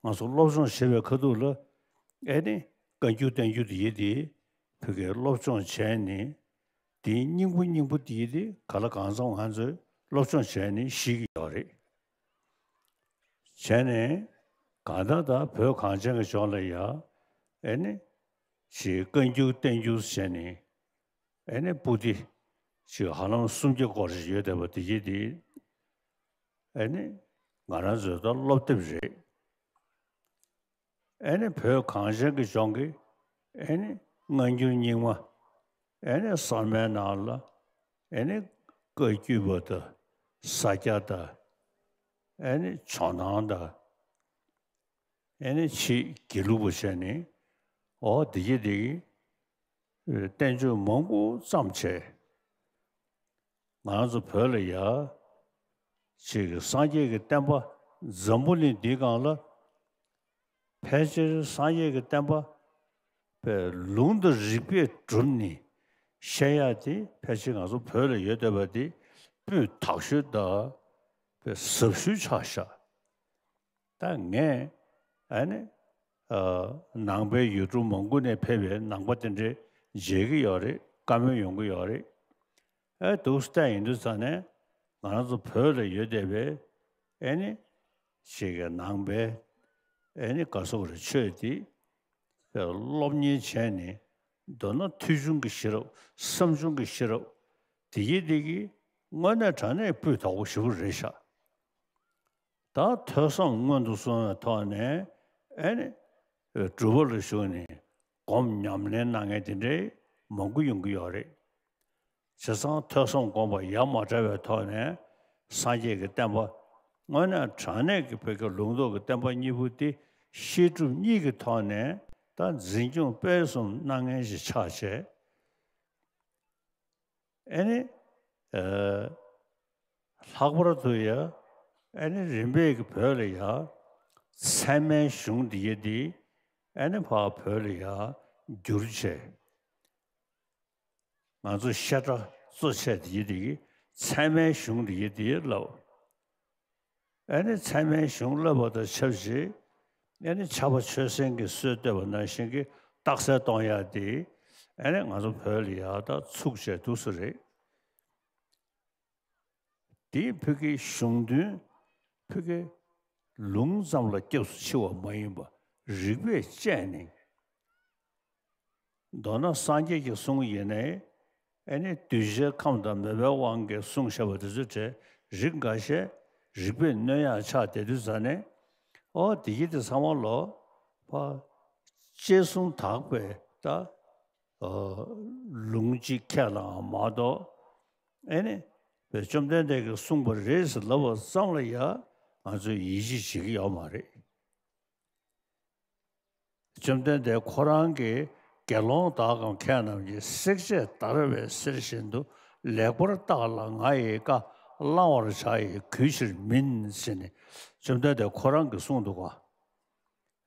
ང་ཚོ་སློབ་སྦྱོང་བྱེད་པའི་ཁ་ཐུག་ལ་ཨེ་ནི་བཀའ་འགྱུར་བསྟན་འགྱུར་དེ་ཡི་དེ་བོད་སྐད་སློབ་སྦྱོང་བྱས་ནས་དེའི་སྙིང་པོ་སྙིང་པོ་དེ་ཡི་དེ་ག་ལ་གང་འཚམ་ང་ཚོས་སློབ་སྦྱོང་བྱས་ནས་ཤེས་ཀྱི་ཡོད་རེད། བྱས་ནས་གང་ལྟར་ད་བོད་གངས་ཅན་གྱི་ལྗོངས་ལ་ཡ་ཨེ་ནི་ཞེས་བཀའ་འགྱུར་བསྟན་འགྱུར་བྱས་ནས། ཨེ་ནི་པོ་ཏི་ཅིག་ཧ་ལམ་སུམ་བརྒྱ་སྐོར་ཞིག་ཡོད་བསྡད་པ་དེ་གྱིས་དེ་ཨེ་ནི་ང་རང་ཚོའི་ད་སློབ་དེབ་རེད། ཨེ་ནི་བོད་གངས་ཅན་གྱི་ལྗོངས་ཀྱི་ཨེ་ནི་སྔ་འགྱུར་རྙིང་མ། ཨེ་ནི་གསར་མའི་ནང་ལ་ཨེ་ནི་བཀའ་བརྒྱུད་པ་དང་ས་སྐྱ་དང་། ཨེ་ནི་ཇོ་ནང་དང་། ཨེ་ནི་ཕྱིས་དགེ་ལུགས་པ་བྱས་ནས་འོ་དེ་གྱིས་དེ་གི་བསྟན་བཅོས་མང་པོ་བརྩམས་བྱས། ང་རང་ཚོ་བོད་ལ་ཡ་ ཅིག་སངས་རྒྱས་ཀྱི་བསྟན་པ་འཛམ་བུ་གླིང་འདིའི་སྒང་ལ་ཕལ་ཆེར་སངས་རྒྱས་ཀྱི་བསྟན་པ་པའི་ལུང་དང་རིགས་པས་གྲུབ་ནས་བཤད་ཡག་དེ་ཕལ་ཆེར་ང་ཚོ་བོད་ལ་ཡོད་བསྡད་པ་དེ་སྤུས་དག་ཤོས་དང་པའི་ཟབ་ཤོས་ཆགས་ཤག་ད་ངས་ཨ་ནི་ཨ་ནང་པའི་ཡུལ་གྲུ་མང་པོ་ནས་ཕེབས་པའི་ནང་པ་དེ་འདྲས་མཇལ་གྱི་ཡོད་རེད། བཀའ་མོལ་ཡོང་གི་ཡོད་རེད། ཨེ་འདུག་སེ་བལྟས་ཡིན་དུས་ཙང་ནས་ང་རང་ཚོ་བོད་ལ་ཡོད་བསྡད་པའི་ཨེ་ནི་ཞིག་གི་ནང་པའི་ཨེ་ནི་ག་སོག་རེ་ཆོས་དེ་སློབ་གཉེར་བྱས་ནས་མདོར་ན་ཐོས་བྱུང་གི་ཤེས་རབ། བསམ་བྱུང་གི་ཤེས་རབ་དེ་གི་དེ་གི་དངོས་གནས་དྲང་གནས་སྤུས་དག་པོ་ཞེ་པོ་རེད་ཤག་ད་ཐོས་བསམ་སྔོན་དུ་སོང་བའི་ཐོག་ནས་ཨེ་ནི་སྒྲུབ་པ་ལ་ཞུགས་ནས་སྒོམ་ཉམས་ལེན་གནང་མཁན་དེ་འདྲའི་མང་པོ་ཡོང་གི་ཡོད་རེད། བྱས་ཙང་ཐོས་བསམ་སྒོམ་པ་ཡ་མ་བྲལ་བའི་ཐོག་ནས་སངས་རྒྱས་ཀྱི་བསྟན་པ་དངོས་གནས་དྲང་གནས་ཀྱི་བོད་ཀྱི་ལུང་རྟོགས་ཀྱི་བསྟན་པ་གཉིས་པོ་དེ་བཤད་སྒྲུབ་གཉིས་ཀྱི་ཐོག་ནས་ད་འཛིན་སྐྱོང་སྤེལ་གསུམ་གནང་མཁན་ཞིག་ཆགས་བྱས། ཨེ་ནི། ཨ། ལྷག་པར་དུ་ཡ། ཨེ་ནི་རིམ་པས་ཀྱི་བོད་ལ་ཡ། ཚད་མའི་གཞུང་འདི་ཡ་འདི། ཨེ་ནི་ཕར་བོད་ལ་ཡ། བསྒྱུར་བྱས། ང་ཚོ་བཤད་གྲྭ་གཙོ་བྱས་འདི་ཡ་འདི་གི་ཚད་མའི་གཞུང་འདི་ཡ་འདི་ལབ། ཨེ་ནི་ཚད་མའི་གཞུང་བསླབ་པ་དང་ཆབས་ཅིག་ཨེ་ནི་ཕྱྭ་པ་ཆོས་སེང་གིས་སྲོལ་བཏོད་པ་ནང་བཞིན་གྱི་རྟགས་གསལ་གཏོང་ཡག་དེ་ཨེ་ནི་ང་ཚོ་བོད་ལ་ཡག་ད་ཚུགས་བྱས་འདུག་སེ་རེད། དེའི་ཕ་གི་གཞུང་དོན་ཕ་གི་ལུང་ཙམ་ལ་སྐྱབས་སུ་མཆི་བ་མ་ཡིན་པ་རིགས་པས་དཔྱད་ནས། མདོར་ན་སངས་རྒྱས་ཀྱི་གསུང་ཡིན་ནའི་ཨེ་ནི་གདུལ་བྱའི་ཁམས་དང་མོས་པའི་དབང་གིས་གསུངས་བཞག་པ་དེ་ཚོའི་གྲས་རིགས་འགའ་ཤས་རིགས་པས་གནོན་ཡག་ཆགས་བསྡད་དུས་ཙ་ནས། ཨོ་དེ་གི་དེ་ཚང་མ་ལོ་ཕ་དཔྱད་གསུམ་དག་པའི་ད་ཨ་ལུང་གཅིག་ཁས་བླངས་མ་གཏོགས། ཨེ་ནི་བཅོམ་ལྡན་འདས་ཀྱིས་གསུངས་པ་རེད་ཟེར་ལབ་པ་ཙམ་ལ་ཡ་ང་ཚོས་ཡིད་ཆེས་བྱེད་ཀྱི་ཡོད་མ་རེད། བཅོམ་ལྡན་འདས་ཁོ་རང་གིས་དགེ་སློང་དག་གམ་མཁས་རྣམས་ཀྱིས་བསྲེག་བཅད་བརྡར་བའི་གསེར་བཞིན་དུ་ལེགས་པར་བརྟགས་ལ་ང་ཡི་བཀའ་བླང་བར་བྱ་ཡི་གུས་ཕྱིར་མིན་ཟེར་ནས་བཅོམ་ལྡན་འདས་ཁོ་རང་གིས་གསུངས་འདུག་ག་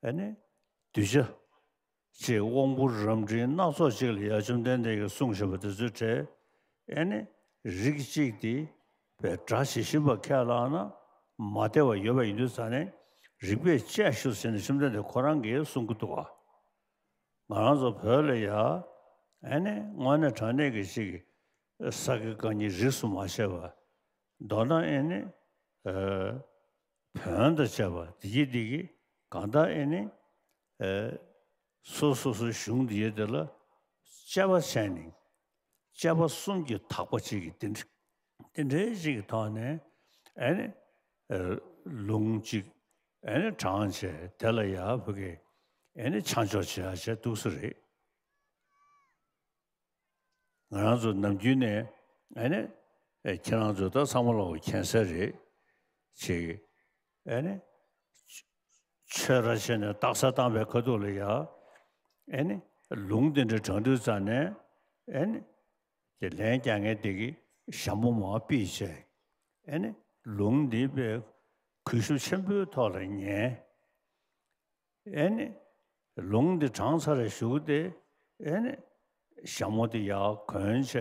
ཨེ་ནི་གདུལ་བྱ་ཅེས་དབང་པོ་རབ་འབྲིང་སྣ་ཚོགས་ཅིག་ལ་ཡ་བཅོམ་ལྡན་འདས་ཀྱིས་གསུངས་བཞིན་པ་དེ་ཚོའི་གྲས་ཨེ་ནི་རིགས་གཅིག་དེ་བས་སྒྲ་ཇི་བཞིན་པ་ཁས་བླངས་ན་མ་བདེ་བ་ཡོད་པ་ཡིན་དུས་ཙ་ནས་རིགས་པས་དཔྱད་ཤོག་ཟེར་ནས་བཅོམ་ལྡན་འདས་ཁོ་རང་གིས་གསུང་གི་འདུག་ག་ང་རང་ཚོ་བོད་ལ་ཡ་ཨེ་ནི་དངོས་གནས་དྲང་གནས་ཀྱི་ཅིག་ས་དགེ་བཀའ་རྙིང་རིས་སུ་མ་ཆད་པ། མདོར་ན་ཨེ་ནི་ཨ་བོན་དང་བཅས་པ་འདི་གི་འདི་གི་གང་ལྟར་ཨེ་ནི་ཨ་སོ་སོ་སོའི་གཞུང་འདི་ཡི་དེ་ལ་དཔྱད་པ་བྱས་ནས་དཔྱད་པ་གསུམ་གྱི་དག་པ་ཅིག་གི་འདི་འདྲ་འདི་འདྲའི་ཅིག་གི་ཐོག་ནས་ཨེ་ནི་ཨ་ལུང་ཅིག་ཨེ་ནི་དྲངས་བྱས་དེ་ལ་ཡ་བུ་གི་ཨེ་ནི་ཆ་འཇོག་བྱེད་ཡ་བྱས་འདུག་སེ་རེད། ང་རང་ཚོ་ནམ་རྒྱུན་ནས་ཨེ་ནི་ཨེ་ཁྱེད་རང་ཚོ་ད་ཚང་མ་ལོག་མཁྱེན་གསལ་རེད། ཅིག་ཨེ་ནི་ཆོས་ར་བྱས་ནས་རྟགས་གསལ་བཏང་བའི་ཁ་ཐུག་ལ་ཡ་ཨེ་ནི་ལུང་དེ་འདྲ་དྲངས་དུས་ཙ་ནས་ཨེ་ནི་དེ་ལན་རྒྱག་མཁན་དེ་གི་ཞྭ་མོ་མར་ཕུད་བྱས་ཨེ་ནི་ལུང་འདི་དཔེ་གུས་ཞབས་ཆེན་པོའི་ཐོག་ལ་ཉན། ཨེ་ནི། ལུང་འདི་དྲངས་ཚར་བའི་གཞུག་དེ། ཨེ་ནི། ཞྭ་མོ་དེ་ཡར་གོན་བྱས།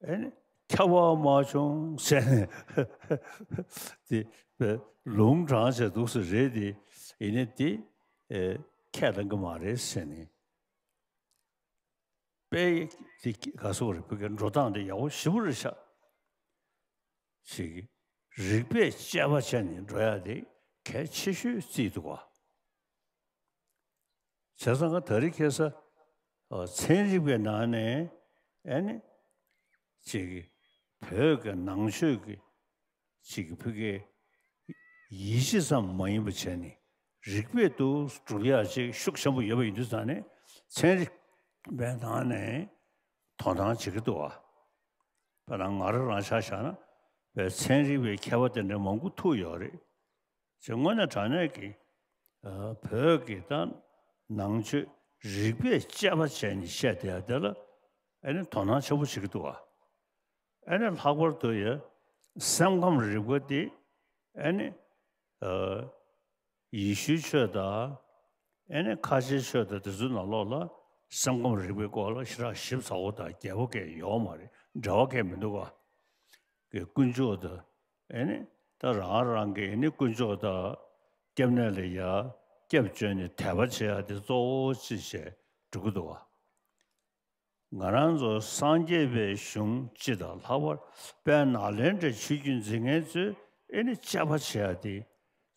ཨེ་ནི། ཁྱབ་པ་མ་བྱུང་ཟེར་ནས། དེ། ལུང་དྲངས་བྱས་འདུག་སེ་རེད་དེ། ཡིན་ནའི་དེ། ཨེ། ཁས་ལེན་གྱི་མ་རེད་ཟེར་ནས། དཔེ་དེ་ག་སོགས་རེད། བོད་ཀྱི་འགྲོ་སྟངས་དེ་ཡག་པོ་ཞེ་པོ་རེད་ཤག་ཅིག་རིགས་པས་དཔྱད་པ་བྱས་ནས་འགྲོ་ཡ་དེ་གལ་ཆེ་ཤོས་བརྩིས་འདུག་ག་བྱས་ཙང་ག་ད་རེས་ཁ་སང་ཚན་རིག་པའི་ནང་ནས་ཨེ་ནི་ཅིག་བོད་ཀྱི་ནང་ཆོས་ཀྱི་ཅིག་ཕ་གིའི་ཡིད་ཆེས་ཙམ་མ་ཡིན་པ་བྱས་ནས་རིགས་པས་དུ་སྒྲུབ་ཡག་ཅིག་ཤུགས་ཆེན་པོ་ཡོད་པ་ཡིན་དུས་ཙང་ནས་ཚན་རིག་པའི་ནང་ནས་དོ་སྣང་བྱེད་ཀྱི་འདུག་བ། དཔེར་ན་ང་རང་རང་ཆ་བཞག་ན་བས་ཚན་རིག་པའི་མཁས་པ་དེ་འདྲ་མང་པོ་ཐུག་ཡོད་རེད། ཅེས་དངོས་གནས་དྲང་གནས་ཀྱི་བོད་ཀྱི་ད་ནང་ཆོས་རིགས་པས་དཔྱད་པ་བྱས་ནས་བཤད་བསྡད་ཡ་དེ་ལ་ཨེ་ནི་དོ་སྣང་ཆེན་པོ་བྱེད་ཀྱི་འདུག་བ། ཨེ་ནི་ལྷག་པར་དུ་ཡ་ སེམས་ཁམས་རིག་པ་དེ་ཨ་ནི་ཨ་ཡེ་ཤུའི་ཆོས་དང་ཨ་ནི་ཁ་ཆེའི་ཆོས་དང་དེ་ཚོའི་ནང་ལོགས་ལ་སེམས་ཁམས་རིག་པའི་སྐོར་ལ་ཞེ་དྲག་ཞིབ་ཚགས་པོ་དང་རྒྱས་པོ་གང་ཡང་ཡོད་མ་རེད། འབྲེལ་བ་གང་ཡང་མི་འདུག་ག་གི་དཀོན་མཆོག་དང་ཨ་ནི་ད་རང་རང་གི་ཨ་ནི་དཀོན་མཆོག་དང་སྐྱབས་གནས་ལ་ཡ་སྐྱབས་བཅོལ་ནས་དད་པ་བྱེད་ཡ་དེ་གཙོ་བོ་ཅིག་བྱས་འགྲོ་གི་འདུག་ག་ང་རང་ཚོ་སངས་རྒྱས་པའི་གཞུང་སྤྱི་དང་ལྷག་པར་དཔལ་ནཱ་ལེནྡྲའི་ཆོས་བརྒྱུད་འཛིན་མཁན་ཚོས་ཨེ་ནི་དཔྱད་པ་བྱེད་ཡ་དེ།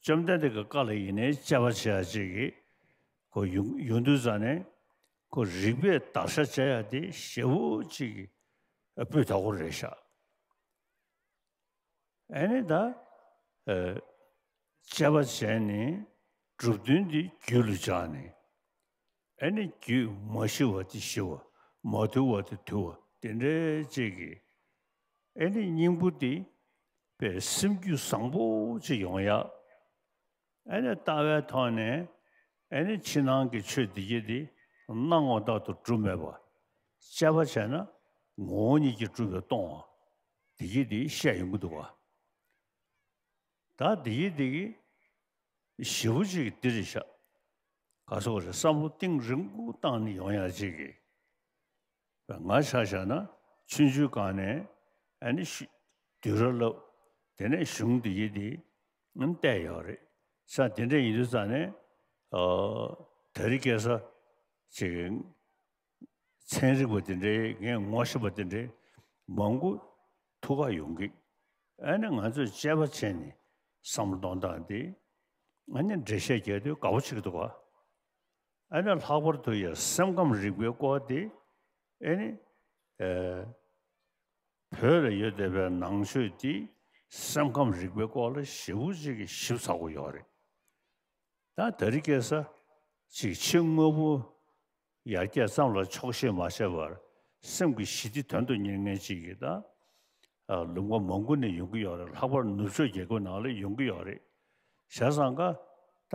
བཅོམ་ལྡན་འདས་ཀྱི་བཀའ་ལ་ཡིན་ནའི་དཔྱད་པ་བྱེད་ཡ་ཅིག་གི་ཁོ་ཡོང་ཡོང་དུས་ཙ་ནས་ཁོ་རིགས་པས་བརྡར་ཤ་བྱེད་ཡ་དེ་ཞེ་པོ་ཅིག་གི་སྤུས་དག་པོ་རེད་ཤག་ཨེ་ནི་ད་ཨ་དཔྱད་པ་བྱས་ནས་གྲུབ་དོན་འདི་རྒྱུད་ལ་འཇགས་ནས་ཨེ་ནི་རྒྱུད་མ་ཞི་བ་དེ་ཞི་བ། མ་དུལ་བ་དེ་དུལ་བ། དེ་འདྲའི་ཅིག་གི་ཨེ་ནི་སྙིང་པོ་དེ་པའི་སེམས་རྒྱུད་བཟང་པོ་ཅིག་ཡོང་ཡ། ཨེ་ནི་ལྟ་བའི་ཐོག་ནས་ཨེ་ནི་ཕྱི་ནང་གི་ཆོས་འདི་གྱད་དེ་སྣང་བ་ལྟར་དུ་གྲུབ་མེད་པ། དཔྱད་པ་བྱས་ན་ངོ་བོ་ཉིད་ཀྱིས་གྲུབ་པའི་སྟོང་བ་འདི་གྱད་དེ་བཤད་ཡོང་གི་འདུག་ག་ད་འདི་གྱད་དེ་གི་ཞེ་པོ་ཅིག་འདི་རེད་ཤག་ག་སོགས་རེད། བསམ་བློ་གཏིང་རིང་པོ་བཏང་ནས་ཡོང་ཡ་ཅིག་གི་ང་ཆ་བཞག་ན་ཆུང་ཆུང་སྒང་ནས་ཨ་ནི་ཤི་དུས་ར་ལབ། དེ་ནས་གཞུང་འདི་གྱད་དེ་བལྟས་ཡོད་རེད་ཤག་དེ་འདྲ་ཡིན་དུས་ཙ་ནས་ཨ་དེ་རིང་ཁ་སང་ཅིག་ཚན་རིག་པ་དེ་འདྲའི་ངས་ངོ་ཤེས་པ་དེ་འདྲའི་མང་པོ་ཐུག་ག་ཡོང་གི་ཨ་ནི་ང་ཚོས་དཔྱད་པ་བྱས་ནས་བསམ་བློ་གཏོང་སྟངས་དེ་ཨ་ནི་འགྲེལ་བཤད་རྒྱག་དུས་དགའ་པོ་བྱེད་ཀྱི་འདུག་ག་ཨ་ནི་ལྷག་པར་དུ་ཡང་སེམས་ཁམས་རིག་པའི་སྐོར་དེ་ཨ་ནི་ཨ་བོད་ལ་ཡོད་བསྡད་པའི་ནང་ཆོས་དེ་སེམས་ཁམས་རིག་པའི་སྐོར་ལ་ཞེ་པོ་ཅིག་གི་ཞིབ་ཚགས་པོ་ཡོད་རེད། ད་དེ་རིང་ཁ་སང་ཅིག་ཕྱི་དངོས་པོ་ཡར་རྒྱས་ཙམ་ལ་ཆོག་ཤེས་མ་བྱས་པར་སེམས་ཀྱི་ཞི་བདེ་དོན་དུ་གཉེར་མཁན་ཅིག་གིས་ད་ཨ་ལུང་པ་མང་པོ་ནས་ཡོང་གི་ཡོད་རེད། ལྷག་པར་ནུབ་ཕྱོགས་རྒྱལ་ཁབ་ནང་ལ་ཡོང་གི་ཡོད་རེད། བྱས་ཙང་ཀ་ད་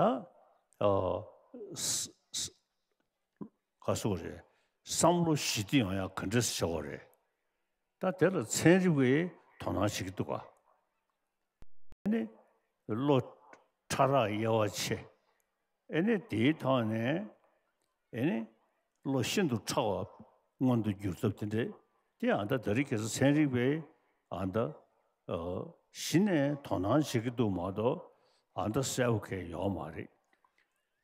ཨ་ས་ས་ག་སོགས་རེད། བསམ་བློ་ཞི་བདེ་ཡོང་ཡ་ག་འདྲས་བྱེད་དགོས་རེད། ད་དེ་ལ་ཚན་རིག་པས་དོ་སྣང་བྱེད་ཀྱི་འདུག་ག་ཨ་ནི་བློ་ཕྲ་རགས་དབྱེ་བ་ཕྱེ། ཨ་ནི་དེའི་ཐོག་ནས་ཨ་ནི་བློ་ཤིན་ཏུ་ཕྲ་བ་མངོན་དུ་གྱུར་ཐབས་དེ་འདྲས་དེ་ཨ་ད་དེ་རིང་ཁ་སང་ཚན་རིག་པས་ཨ་ད་ཨ་གཞི་ནས་དོ་སྣང་བྱེད་ཀྱི་འདུག་མ་གཏོགས་ཨ་ད་གསལ་པོ་གང་ཡང་ཡོད་མ་རེད།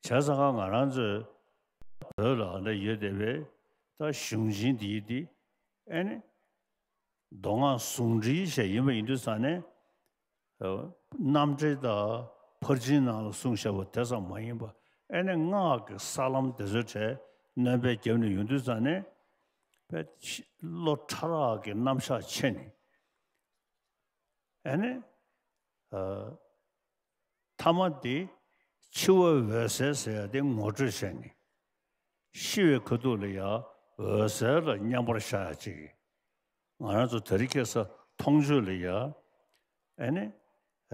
བྱས་ཙང་ཀ་ང་རང་ཚོའི་བོད་ལ་ཨ་ད་ཡོད་བསྡད་པའི་ད་གཞུང་ཆེན་འདི་འདི་ཨ་ནི་མདོ་སྔགས་ཟུང་འབྲེལ་ཞེས་ཡིན་པ་ཡིན་དུས་ཙང་ནས་ཨ་རྣམ་འགྲེལ་དང་ཕར་ཕྱིན་ནང་ལ་གསུངས་བཞག་པ་དེ་ཙམ་མ་ཡིན་པ་ཨ་ནི་སྔགས་ཀྱི་ས་ལམ་དེ་ཚོའི་གྲས་སྣོན་པ་བརྒྱབ་ནས་ཡོང་དུས་ཙང་ནས་དཔེ་བློ་ཕྲ་རགས་ཀྱི་རྣམ་གཞག་ཕྱེ་ནས་ཨ་ནི་ཨ་ཐ་མ་དེ་འཆི་བ་འོད་གསལ་ཟེར་ཡ་དེ་ངོ་སྤྲོད་བྱས་ནས་ཤི་བའི་ཁ་ཐུག་ལ་ཡ་འོད་གསལ་ལ་མཉམ་པར་བཞག་ཡ་གཅིག་ང་རང་ཚོ་དེ་རིང་ཁ་སང་མཐོང་ཆོས་ལ་ཡ་ཨ་ནི་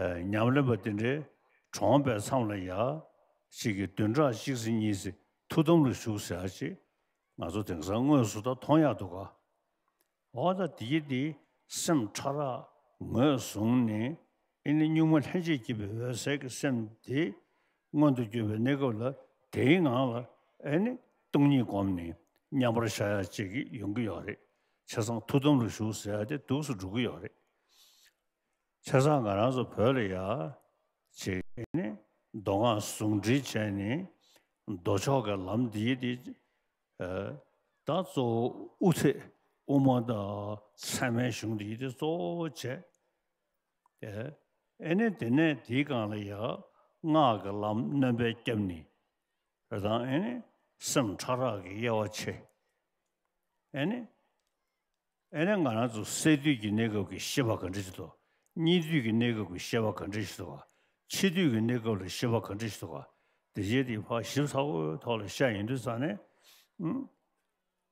ཨ་ཉམས་ལེན་པ་དེ་འདྲའི་གྲོངས་པའི་མཚམས་ལ་ཡ་གཅིག་གི་བདུན་ཕྲག་གཅིག་ཙམ་གཉིས་ཙམ་ཐུགས་དམ་ལ་བཞུགས་ཟེར་ཡ་གཅིག་ང་ཚོ་དེང་སང་དངོས་སུ་ད་མཐོང་ཡག་འདུག་ག་འོ་ད་དེ་གི་དེ་སེམས་ཕྲ་རགས་ངོས་བཟུང་ནས་ཨེ་ནི་གཉུག་མ་ལྷན་ཅིག་སྐྱེས་པའི་འོད་གསལ་གྱི་སེམས་དེ་མངོན་དུ་གྱུར་པའི་གནས་སྐབས་ལ་དེའི་ངང་ལ་ཨེ་ནི་སྟོང་ཉིད་བསྒོམས་ནས་མཉམ་པར་བཞག་ཡ་ཅིག་ཡོང་གི་ཡོད་རེད། བྱས་ཙང་ཐུགས་དམ་ལ་བཞུགས་ཟེར་ཡ་དེ་འདུག་སེ་འགྲོ་གི་ཡོད་རེད། བྱས་ཙང་ང་རང་ཚོ་བོད་ལ་ཡ་ཅིག་ཨེ་ནི་མདོ་སྔགས་ཟུང་འབྲེལ་བྱས་ནས་མདོ་ཕྱོགས་ཀྱི་ལམ་འདི་དེ་ཨ་ད་གཙོ་བོ་དབུ་ཐོད་དབུ་མ་དང་ཚད་མའི་གཞུང་འདི་དེ་གཙོ་བོ་བྱས། ཨེ་ཨེ་ནས་དེ་ནས་དེའི་སྒང་ལ་ཡང་སྔགས་ཀྱི་ལམ་སྣོན་པ་བརྒྱབ་ནས་རེད་དང་། ཨེ་ནས་སེམས་ཕྲ་རགས་ཀྱི་དབྱེ་བ་ཕྱེ། ཨེ་ནས་ཨེ་ནས་ང་རང་ཚོ་སད་དུས་ཀྱི་གནས་སྐབས་ཀྱི་ཤེས་པ་ག་འདྲ་ཞིག་འདུག་གཉིད་དུས་ཀྱི་གནས་སྐབས་ཀྱི་ཤེས་པ་ག་འདྲ་ཞིག་འདུག་འཆི་དུས་ཀྱི་གནས་སྐབས་ལ་ཤེས་པ་ག་འདྲ་ཞིག་འདུག་དེ་བྱས་དེ་ཕར་ཞིབ་ཚགས་པོའི་ཐོག་ལ་བཤད་ཡོང་དུས་ཙང་ནས། ཨུམ།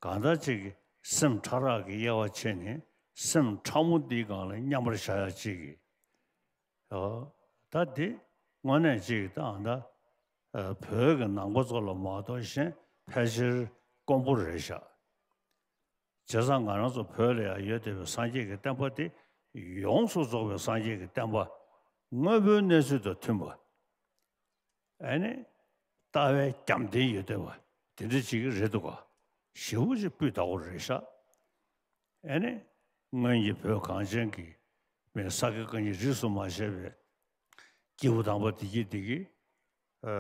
གང་ལྟར་ཅིག་གི་སེམས་ཕྲ་རགས་ཀྱི་དབྱེ་བ་ཕྱེ་ནས་སེམས་ཕྲ་མོ་འདིའི་སྒང་ལ་མཉམ་པར་བཞག་ཡ་ཅིག་གི། ཨོ། ད་འདི་དངོས་གནས་ཅིག་ད་ཨ་ད་ཨ་བོད་ཀྱི་ནང་པ་ཚོ་ལ་མ་གཏོགས་གཞན་ཕལ་ཆེར་དཀོན་པོ་རེད་ཤག་བྱས་ཙང་ང་རང་ཚོ་བོད་ལ་ཡང་ཡོད་བསྡད་པའི་སངས་རྒྱས་ཀྱི་བསྟན་པ་འདི་ ཡོངས་སུ་རྫོགས་པའི་སངས་རྒྱས་ཀྱི་བསྟན་པ་དངོས་པོའི་གནས་ཚུལ་དང་མཐུན་པ། ཨ་ནི་ལྟ་བའི་རྒྱབ་རྟེན་ཡོད་བསྡད་པ་དེ་འདྲ་ཅིག་རེད་འདུག་ག། ཞེ་པོ་ཅིག་སྤུས་དག་པོ་རེད་ཤག། ཨ་ནི་སྔོན་གྱི་བོད་གངས་ཅན་གྱི་མི་ས་དགེ་བཀའ་རྙིང་རིས་སུ་མ་ཆད་པའི་སྐྱེས་བུ་དམ་པ་དེ་གྱིས་དེ་གྱིས་ཨ་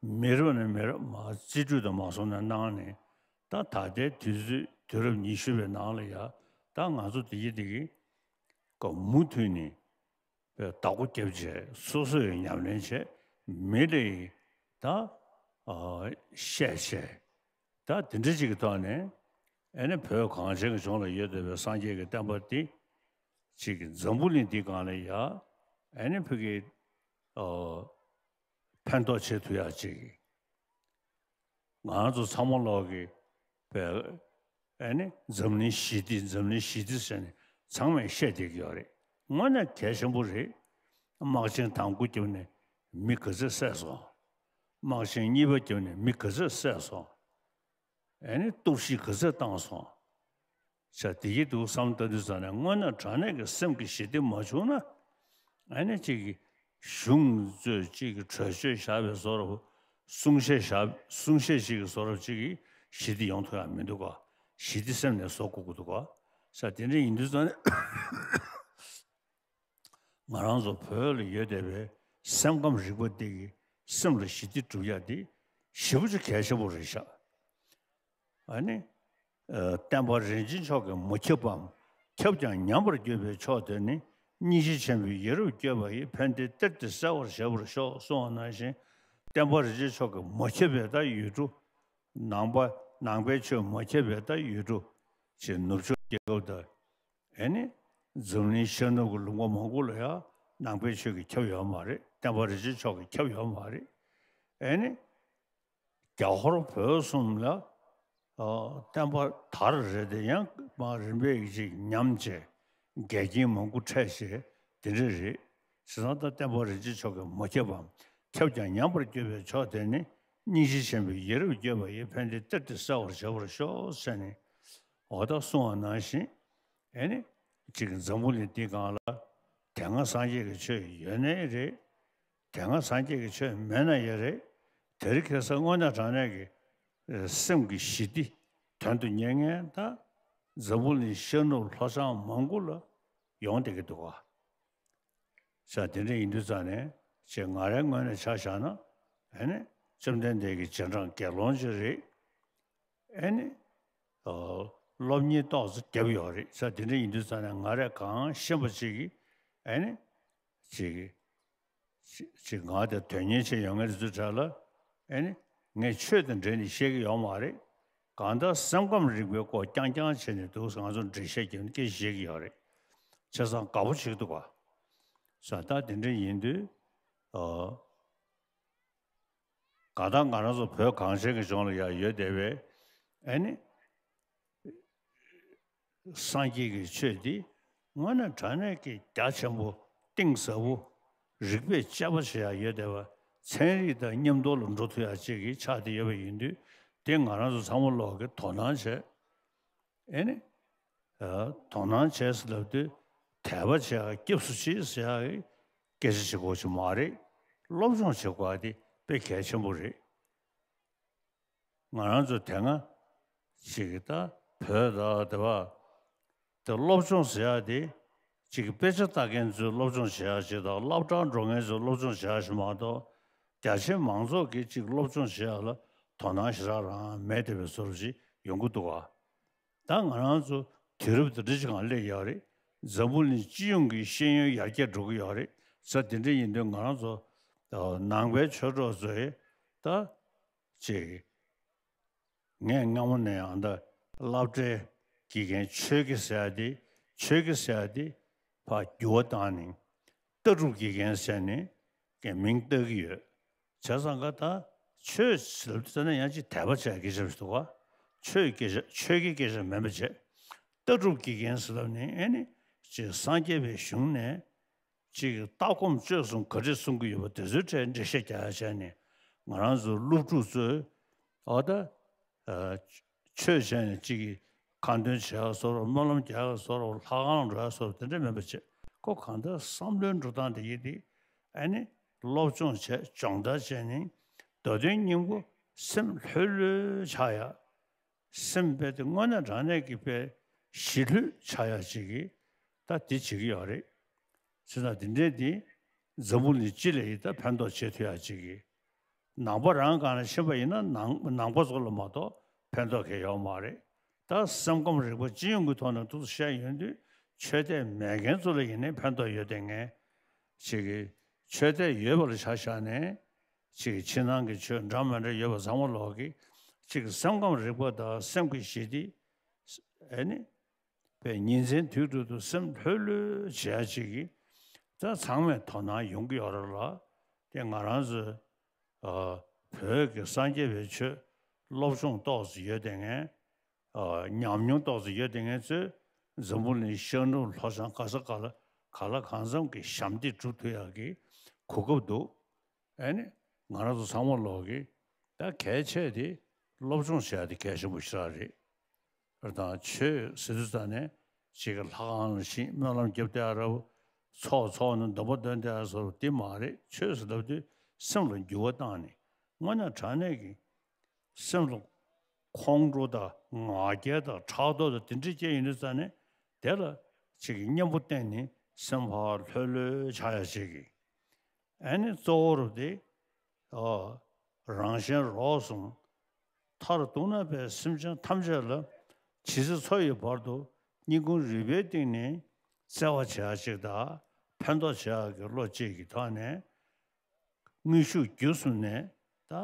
མི་རབས་ནས་མི་རབས་མར་རྩིས་སྤྲོད་དུ་མ་སོང་ནས་གནང་ནས། ད་ད་ལྟའི་དུས་ཚོད་དུས་རབས་ཉི་ཤུ་པའི་ནང་ལ་ཡ་ད་ང་ཚོ་དེ་གྱིས་དེ་གྱིས་ཀ་མུ་མཐུད་ནས་བདག་པོ་བརྒྱབ་བྱས། སོ་སོས་ཉམས་ལེན་བྱས། མི་ལ་ཡི་ད་ཨ་བཤད་བྱས། ད་དེ་འདྲ་ཅིག་གི་ཐོག་ནས་ཨ་ནི་བོད་གངས་ཅན་གྱི་ལྗོངས་ལ་ཡོད་བསྡད་པའི་སངས་རྒྱས་ཀྱི་བསྟན་པ་འདི་ཅིག་འཛམ་བུ་གླིང་འདི་སྒང་ལ་ཡ་ཨ་ནི་ཕ་གི་ཨ་ཕན་ཐོགས་བྱེད་ཐུབ་ཡག་ཅིག། ང་རང་ཚོ་ཚང་མ་ལོག་གི་བས་ཨ་ནི་འཛམ་གླིང་ཞི་བདེ། འཛམ་གླིང་ཞི་བདེ་ཟེར་ནས་ཚང་མས་བཤད་བསྡད་ཀྱི་ཡོད་རེད། དངོས་གནས་གལ་ཆེན་པོ་རེད། དམག་ཆེན་དང་པོ་བརྒྱབ་ནས་མི་ག་ཚོད་བསད་སོང་། དམག་ཆེན་གཉིས་པ་བརྒྱབ་ནས་མི་ག་ཚོད་བསད་སོང་། ཨ་ནི་གཏོར་བཤིག་ག་ཚོད་བཏང་སོང་། ས་དེ་གི་འདུག་བསམ་ལྟ་དུས་ཙ་ནས་དངོས་གནས་དྲང་གནས་ཀྱི་སེམས་ཀྱི་ཞི་བདེ་མ་བྱུང་ན། ཨ་ནི་གཅིག་གི་གཞུང་ཚོས་གཅིག་གི་གྲོས་ཆོད་བཞག་པའི་བཟོ་འདྲ། གསུང་བཤད་བཞག་གསུང་བཤད་ཞིག་གི་བཟོ་འདྲ་གཅིག་གི་ཞི་བདེ་ཡོང་ཐུབ་ཡག་མི་འདུག་ག། ཞི་བདེ་སེམས་ནས་བཟོ་དགོས་ཀྱི་འདུག་ག། ས་དེ་འདྲ་ཡིན་དུས་ཙ་ནས་ང་རང་ཚོ་བོད་ལ་ཡོད་བསྡད་པའི་སེམས་ཁམས་རིག་པ་འདི་གི་སེམས་ལ་ཞི་བདེ་སྒྲུབ་ཡག་འདི་ཞེ་པོ་ཅིག་གལ་ཆེན་པོ་རེད་ཤག། ཨ་ནི། ཨ་བསྟན་པ་རིན་ཆེན་མཆོག་གིས་མ་ཁྱབ་པའམ། ཁྱབ་ཀྱང་ཉམས་པར་གྱུར་པའི་ཕྱོགས་དེར་ནི། སྙིང་རྗེ་ཆེན་པོས་ཡ་རབས་བསྐྱོད་པ་ཡིས། ཕན་བདེའི་གཏེར་དེ་གསལ་བར་བྱེད་པར་ཤོག་གསུངས་པ་ནང་བཞིན། བསྟན་པ་རིན་ཆེན་མཆོག་གིས་མ་ཁྱབ་པའི་ད་ཡུལ་གྲུ། ནང་པ་ནང་པའི་ཆོས་མ་ཁྱབ་པའི་ད་ཡུལ་གྲུ་ཅིག་ནུབ་ཕྱོགས་རྒྱལ་ཁབ་དང་། ཨ་ནི་འཛམ་གླིང་ཤར་ནུབ་ཀྱི་ལུང་པ་མང་པོ་ལ་ཡང་ནང་པའི་ཆོས་ཀྱིས་ཁྱབ་ཡོད་མ་རེད། བསྟན་པ་རིན་ཆེན་མཆོག་གིས་ཁྱབ་ཡོད་མ་རེད། ཨ་ནི། རྒྱ་ཧོར་བོད་གསུམ་ལ་ཨ་བསྟན་པ་དར་རེད་དེ། ཡང་མར་རིམ་པས་ཅིག་ཉམས་བྱས། འགལ་རྐྱེན་མང་པོ་འཕྲད་བྱས་དེ་འདྲ་རེད། བྱས་ཙང་ད་བསྟན་པ་རིན་ཆེན་མཆོག་གིས་མ་ཁྱབ་པའམ། ཁྱབ་ཀྱང་ཉམས་པར་གྱུར་པའི་ཕྱོགས་དེར་ནི། སྙིང་རྗེ་ཆེན་པོས་ཡ་རབས་བསྐྱོད་པ་ཡིས། ཕན་བདེའི་གཏེར་དེ་གསལ་བར་བྱེད་པར་ཤོག་ཟེར་ནས་འོ་ད་གསུངས་པ་ནང་བཞིན། ཨ་ནི་ཅིག་འཛམ་བུ་གླིང་འདི་སྒང་ལ་དེ་སྔ་སངས་རྒྱས་ཀྱི་ཆོས་ཡོད་ནའི་རེད། དེ་སྔ་སངས་རྒྱས་ཀྱི་ཆོས་མེད་ན་ཡང་རེད། དེ་རིང་ཁ་སང་དངོས་གནས་དྲང་གནས་ཀྱི་ཨ་སེམས་ཀྱི་ཞི་བདེ་དོན་དུ་གཉེར་མཁན་ད་འཛམ་བུ་གླིང་ཤར་ནུབ་ལྷོ་བྱང་མང་པོ་ལ་ཡོང་བསྡད་ཀྱི་འདུག་ག། ས་དེ་འདྲ་ཡིན་དུས་ཙང་ནས་ཅེས་ང་རའི་ངོས་ནས་ཆ་བཞག་ན། ཨ་ནི་བཅོམ་ལྡན་འདས་ཀྱི་རྗེས་འབྲང་དགེ་སློང་ཅིག་རེད། ཨ་ནི་ཨ་སློབ་གཉེར་ཏོག་ཙམ་བརྒྱབ་ཡོད་རེད། ས་དེ་འདྲ་ཡིན་དུས་ཙང་ནས་ང་རས་གང་ཤེས་པ་ཅིག་གིས་ཨ་ནི་ཅིག་ཅིག་ཅིག་ང་དེ་དོན་གཉེར་བྱས་ཡོང་མཁན་དེ་ཚོའི་གྲས་ལ་ཨ་ནི་ངས་ཆོས་དང་འབྲེལ་ནས་བཤད་ཀྱི་ཡོད་མ་རེད། གང་ལྟར་སེམས་ཁམས་རིག་པའི་སྐོར་རྐྱང་རྐྱང་བྱས་ནས་འདུག་ང་ཚོ་འགྲེལ་བཤད་རྒྱབ་ནས་སྐད་ཆ་བཤད་ཀྱི་ཡོད་རེད། བྱས་ཙང་དགའ་པོ་བྱེད་ཀྱི་འདུག་ག། ས་ད་དེ་འདྲ་ཡིན་དུས་ཨ། གང་ལྟར་ང་རང་ཚོ་བོད་གངས་ཅན་གྱི་ལྗོངས་ལ་ཡང་ཡོད་བསྡད་པའི་ཨ་ནི་སངས་རྒྱས་ཀྱི་ཆོས་འདི་དངོས་གནས་དྲང་གནས་ཀྱི་རྒྱ་ཆེན་པོ་གཏིང་ཟབ་པོ་རིགས་པས་དཔྱད་པ་བྱེད་ཡག་ཡོད་བསྡད་པ། ཚན་རིག་དང་མཉམ་དུ་ལ་འགྲོ་ཐུབ་ཡག་ཅིག་གི་ཆགས་བསྡད་ཡོད་པ་ཡིན་དུས། དེ་ང་རང་ཚོ་ཚང་མ་ལོག་གི་དོ་སྣང་བྱས། ཨེ་ནི། ཨ་དོ་སྣང་བྱས་ཟེར་ལབ་དུས་དད་པ་བྱེད་ཡག་སྐྱབས་སུ་མཆི་ཟེར་ཡག་གི་སྐད་ཆ་བྱེད་དགོས་ཀྱི་མ་རེད། སློབ་སྦྱོང་བྱེད་དགོས་ཡག་དེ་དཔེ་གལ་ཆེན་པོ་རེད། ང་རང་ཚོ་དེ་སྔ་ཅིག་ད་བོད་ད་དེ་བ་དེ་སློབ་སྦྱོང་ཟེར་ཡག་དེ་ཅིག་དཔེ་ཆ་ལྟ་མཁན་ཚོས་སློབ་སྦྱོང་བྱེད་ཡག་ཅིག་དང་། སློབ་གྲྭར་འགྲོ་མཁན་ཚོས་སློབ་སྦྱོང་བྱེད་ཡག་ཅིག་མ་གཏོགས། རྒྱ་ཆེ་མང་ཚོགས་ཀྱིས་ཅིག་སློབ་སྦྱོང་བྱེད་ཡག་ལ་དོ་སྣང་ཞེ་དྲག་རང་མེད་བསྡད་པའི་བཟོ་འདྲ་ཅིག་ཡོང་གི་འདུག་ག། ད་ང་རང་ཚོ་དུས་རབས་དེ་འདྲ་ཅིག་སྒང་སླེབས་ཡོད་རེད། འཛམ་བུ་གླིང་སྤྱི་ཡོངས་ཀྱི་ཤེས་ཡོན་ཡར་རྒྱས་འགྲོ་གི་ཡོད་རེད། ས་དེ་འདྲ་ཡིན་དུས་ང་རང་ཚོ་ཨ་ནང་པའི་ཆོས་གྲོགས་ཚོས་ད་ཅིག་ངས་སྔ་མོ་ནས་ཡང་ད་སློབ་གྲྭའི་དགེ་རྒན་ཆོས་དགེ་ཟེར་ཡག་དེ། ཆོས་དགེ་ཟེར་ཡག་དེ་ཕར་འགྱུར་བ་བཏང་ནས་ལྟ་གྲུབ་དགེ་རྒན་ཟེར་ནས་ཀྱི་མིང་བཏགས་ཀྱི་ཡོད། བྱས་ཙང་ཀ་ད་ཆོས་ཟེར་ན་ཡང་ཅིག་དད་པ་བྱེད་ཡག་སྐད་ཆ་ཞིག་འདུག་ག། ཆོས་སྐད་ཆ་ཆོས་ཀྱི་སྐད་ཆ་མིན་པ་བྱས། ལྟ་གྲུབ་དགེ་རྒན་ཟེར་ལབ་ནས་ཨེ་ནི་ཅིག་སངས་རྒྱས་པའི་གཞུང་ནས་ཅིག་ལྟ་སྒོམ་སྤྱོད་གསུམ་ག་འདྲས་གསུང་གི་ཡོད་པ་དེ་ཚོའི་གྲས་འགྲེལ་བཤད་རྒྱག་ཡག་བྱས་ནས། ང་རང་ཚོ་སློབ་ཕྲུག་ཚོས་འོ་ད་ཨ་ཆོས་བྱས་ནས་ཅིག་གི་ཁ་འདོན་བྱེད་ཡག་བཟོ་འདྲ། སྨོན་ལམ་རྒྱག་ཡག་བཟོ་འདྲ། ལྷ་ཁང་འགྲོ་ཡག་བཟོ་འདྲ། དེ་འདྲས་མིན་པ་བྱས། ཁོ་གང་ལྟར་བསམ་བློའི་འགྲོ་སྟངས་དེ་ཡིན་ཏེ། ཨ་ནི་སློབ་སྦྱོང་བྱས་སྦྱོང་བརྡར་བྱས་ནས་མདོ་དོན་སྙིང་པོ་སེམས་ལྷོད་ལྷོད་ཆགས་ཡ། སེམས་དཔེ་དེ་དངོས་གནས་དྲང་གནས་ཀྱི་དཔེ་ཞི་ལྷོད་ཆགས་ཡ་ཅིག་གིས་ད་དེ་བྱེད་ཀྱི་ཡོད་རེད། བྱས་ཙང་དེ་འདྲས་དེ་འཛམ་བུ་གླིང་སྤྱི་ལ་ཡིན་ད་ཕན་ཐོགས་བྱེད་ཐུབ་ཡ་ཅིག་གིས། ནང་པ་རང་སྒང་ལ་ཕྱིན་པ་ཡིན་ན་ནང་ནང་པ་ཚོ་ལ་མ་གཏོགས་ཕན་ཐོགས་གང་ཡོད་མ་རེད། ད་སེམས་ཁམས་རིག་པ་སྤྱི་ཡོངས་ཀྱི་ཐོག་ནས་ཐུགས་སུ་བཤད་ཡོང་དུས་ཆོས་དད་མེད་མཁན་ཚོ་ལ་ཡིན་ནའི་ཕན་ཐོགས་ཡོད་བསྡད་མཁན་ཅིག་གིས། ཆོས་དད་ཡོད་པ་ལ་ཆ་བཞག་ནས་ཅིག་ཕྱི་ནང་གི་ཆོས་འདྲ་མི་འདྲ་ཡོད་པ་ཚང་མ་ལོག་གིས་ཅིག་སེམས་ཁམས་རིག་པ་དང་སེམས་ཀྱི་ཞི་བདེ། ཨེ་ནི། པའི་ཉིན་མཚན་དུས་དྲུག་ཏུ་སེམས་ལྷོད་ལྷོད་བྱེད་ཡ་ཅིག་གིས་ད་ཚང་མས་དོ་སྣང་ཡོང་གི་ཡོད་རེད་ལ། དེ་ང་རང་ཚོའི་ཨ་བོད་ཀྱི་སངས་རྒྱས་པའི་ཆོས་སློབ་སྦྱོང་ཏོག་ཙམ་ཡོད་བསྡད་མཁན། ཨ་ཉམས་མྱོང་ཏོག་ཙམ་ཡོད་བསྡད་མཁན་ཚོས་འཛམ་བུ་གླིང་ཤར་ནུབ་ལྷོ་བྱང་ག་ས་ག་ལ་ག་ལ་གང་འཚམ་གྱི་ཞབས་འདེགས་སྒྲུབ་ཐུབ་ཡག་གི་གོ་སྐབས་འདུག་ཨ་ནི་ང་རང་ཚོ་ཚང་མ་ལོག་གིས་ད་གལ་ཆེ་དེ་སློབ་སྦྱོང་བྱེད་ཡ་དེ་གལ་ཆེན་པོ་ཞེ་དྲག་རེད། དང་ཆོས་ཟེར་དུས་ཙང་ནས་ཅིག་གི་ལྷ་ཁང་ལ་ཕྱིན་སྨོན་ལམ་རྒྱབ་བསྡད་ཡ་ར་བོ། ཚོགས་འཚོགས་ནས་སྡོམ་པ་འདོན་བསྡད་ཡ་བཟོ་འདྲ་དེ་མ་རེད། ཆོས་ཟེར་ལབ་དུས་སེམས་ལ་འགྱུར་བ་བཏང་ནས་དངོས་གནས་དྲང་གནས་ཀྱི་སེམས་ལ་ཁོང་ཁྲོ་དང་ང་རྒྱལ་དང་ཕྲག་དོག་དང་དེ་འདྲ་སྐྱེ་ཡོང་དུས་ཙང་ནས་དེ་ལ་ཅིག་གི་གཉེན་པོ་བསྟེན་ནས་སེམས་ཕར་ལྷོད་ལྷོད་ཆགས་ཡ་ཅིག་གི། ཨ་ནི་གཙོ་བོ་རུ་དེ། ཨ། རང་གཞན་རོགས་གསུམ། མཐར་གཏུགས་ན་པའི་སེམས་ཅན་ཐམས་ཅད་ལ་ཇི་སྲིད་འཚོ་ཡི་བར་དུ་སྙིང་ཁུང་རུས་པའི་གཏིང་ནས་བརྩེ་བ་བྱེད་ཡ་ཅིག་དང་ཕན་ཐོགས་བྱེད་ཡ་གི་བློ་གཅིག་གི་ཐོག་ནས། དངོས་ཤུགས་བརྒྱུད་གསུམ་ནས་ད་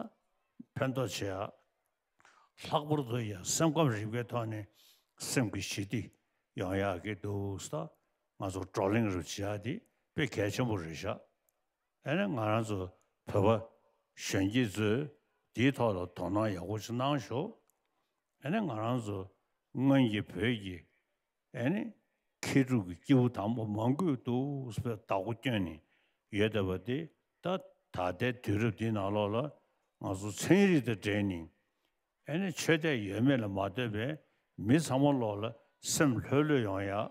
ཕན་ཐོགས་བྱེད་ཡ། ལྷག་པར་དུ་ཡང་སེམས་ཁམས་རིག་པའི་ཐོག་ནས་སེམས་ཀྱི་ཞི་བདེ་ཡོང་ཡག་གི་འདུག་ས། ང་ཚོ་བགྲོ་གླེང་རུ་བྱེད་ཡག་དེ་དཔེ་གལ་ཆེན་པོ་རེད་ཤག་ཨ་ནི་ང་རང་ཚོ་བོད་པ་གཞོན་སྐྱེས་ཚོས་དེའི་ཐོག་ལ་དོ་སྣང་ཡག་པོ་ཞིག་གནང་ཤོག་ཨ་ནི་ང་རང་ཚོ་སྔོན་གྱི་བོད་ཀྱི་ཨེ་ནི། མཁས་གྲུབ་ཀྱི་སྐྱེས་བུ་དམ་པ་མང་པོས་འདུག་སེ་བདག་པོ་བསྐྱོན་ནས་ཡོད་བསྡད་པ་དེ་ད་ད་ལྟའི་དུས་རབས་འདིའི་ནང་ལོགས་ལ་ང་ཚོ་ཚན་རིག་དང་འབྲེལ་ནས་ཨེ་ནི་ཆོས་དད་ཡོད་མེད་ལ་མ་ལྟོས་པའི་མི་ཚང་མ་ལོགས་ལ་སེམས་ལྷོད་ལྷོད་ཡོང་ཡ།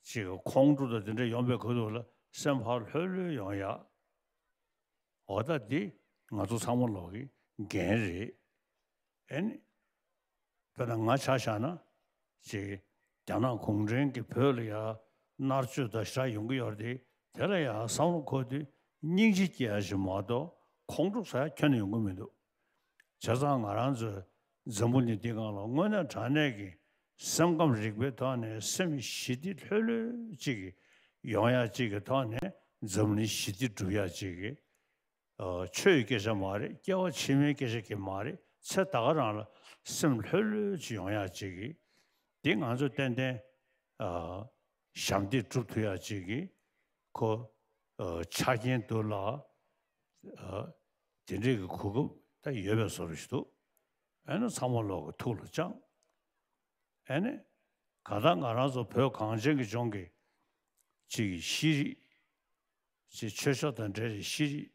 ཅིག་ཁོང་ཁྲོ་དང་དེ་འདྲ་ཡོང་པའི་ཁུལ་དུ་ལ་སེམས་ཕར་ལྷོད་ལྷོད་ཡོང་ཡ། འོ་ད་འདི་ང་ཚོ་ཚང་མ་ལོག་གི་འགན་རེད། ཨེ་ནི། དཔེར་ན་ང་ཆ་བཞག་ན། ཅིག་རྒྱ་ནག་གུང་ཁྲན་གྱིས་བོད་ལ་ཡ་མནར་གཅོད་དང་ཞེ་དྲག་ཡོང་གི་ཡོད་རེད་དེ། དེ་ལ་ཡ་བསམ་བློ་འཁོར་དུས་སྙིང་རྗེ་སྐྱེ་ཡ་ཞིག་མ་གཏོགས་ཁོང་ཁྲོ་ཟ་ཡ་ཁྱོན་ནས་ཡོང་གི་མི་འདུག་བྱས་ཙང་ང་རང་ཚོའི་འཛམ་བུ་གླིང་འདི་སྒང་ལ་དངོས་གནས་དྲང་གནས་ཀྱི་སེམས་ཁམས་རིག་པའི་ཐོག་ནས་སེམས་ཞི་བདེ་ལྷོད་ལྷོད་ཅིག་ཡོང་ཡ་ཅིག་གི་ཐོག་ནས་འཛམ་གླིང་ཞི་བདེ་སྒྲུབ་ཡ་ཅིག་གི། ཨ། ཆོས་ཀྱི་སྐད་ཆ་མ་རེད། སྐྱེ་བ་ཕྱི་མའི་སྐད་ཆ་གི་མ་རེད། ཚེ་ད་ག་རང་ལ་སེམས་ལྷོད་ལྷོད་ཅིག་ཡོང་ཡ་ཅིག་གི། འདི་ང་ཚོ་ཏན་ཏན། ཨ། ཞབས་འདེགས་སྒྲུབ་ཐུབ་ཡ་ཅིག་གི། ཁོ། ཨ། ཆ་རྐྱེན་འདུག་ལ། ཨ། དེ་འདྲའི་གི་གོ་སྐབས་ད་ཡོད་པའི་བཟོ་འདྲ་ཞིག་འདུག་ཨ་ནི་ཚང་མ་ལོག་གི་ཐུགས་ལ་བཅངས། ཨ་ནི། གང་ལྟར་ང་རང་ཚོ་བོད་གངས་ཅན་གྱི་ལྗོངས་ཀྱི་ཅིག་ཤེས་རིག་ཅིག་ཆོས་ཕྱོགས་དང་འབྲེལ་བའི་ཤེས་རིག་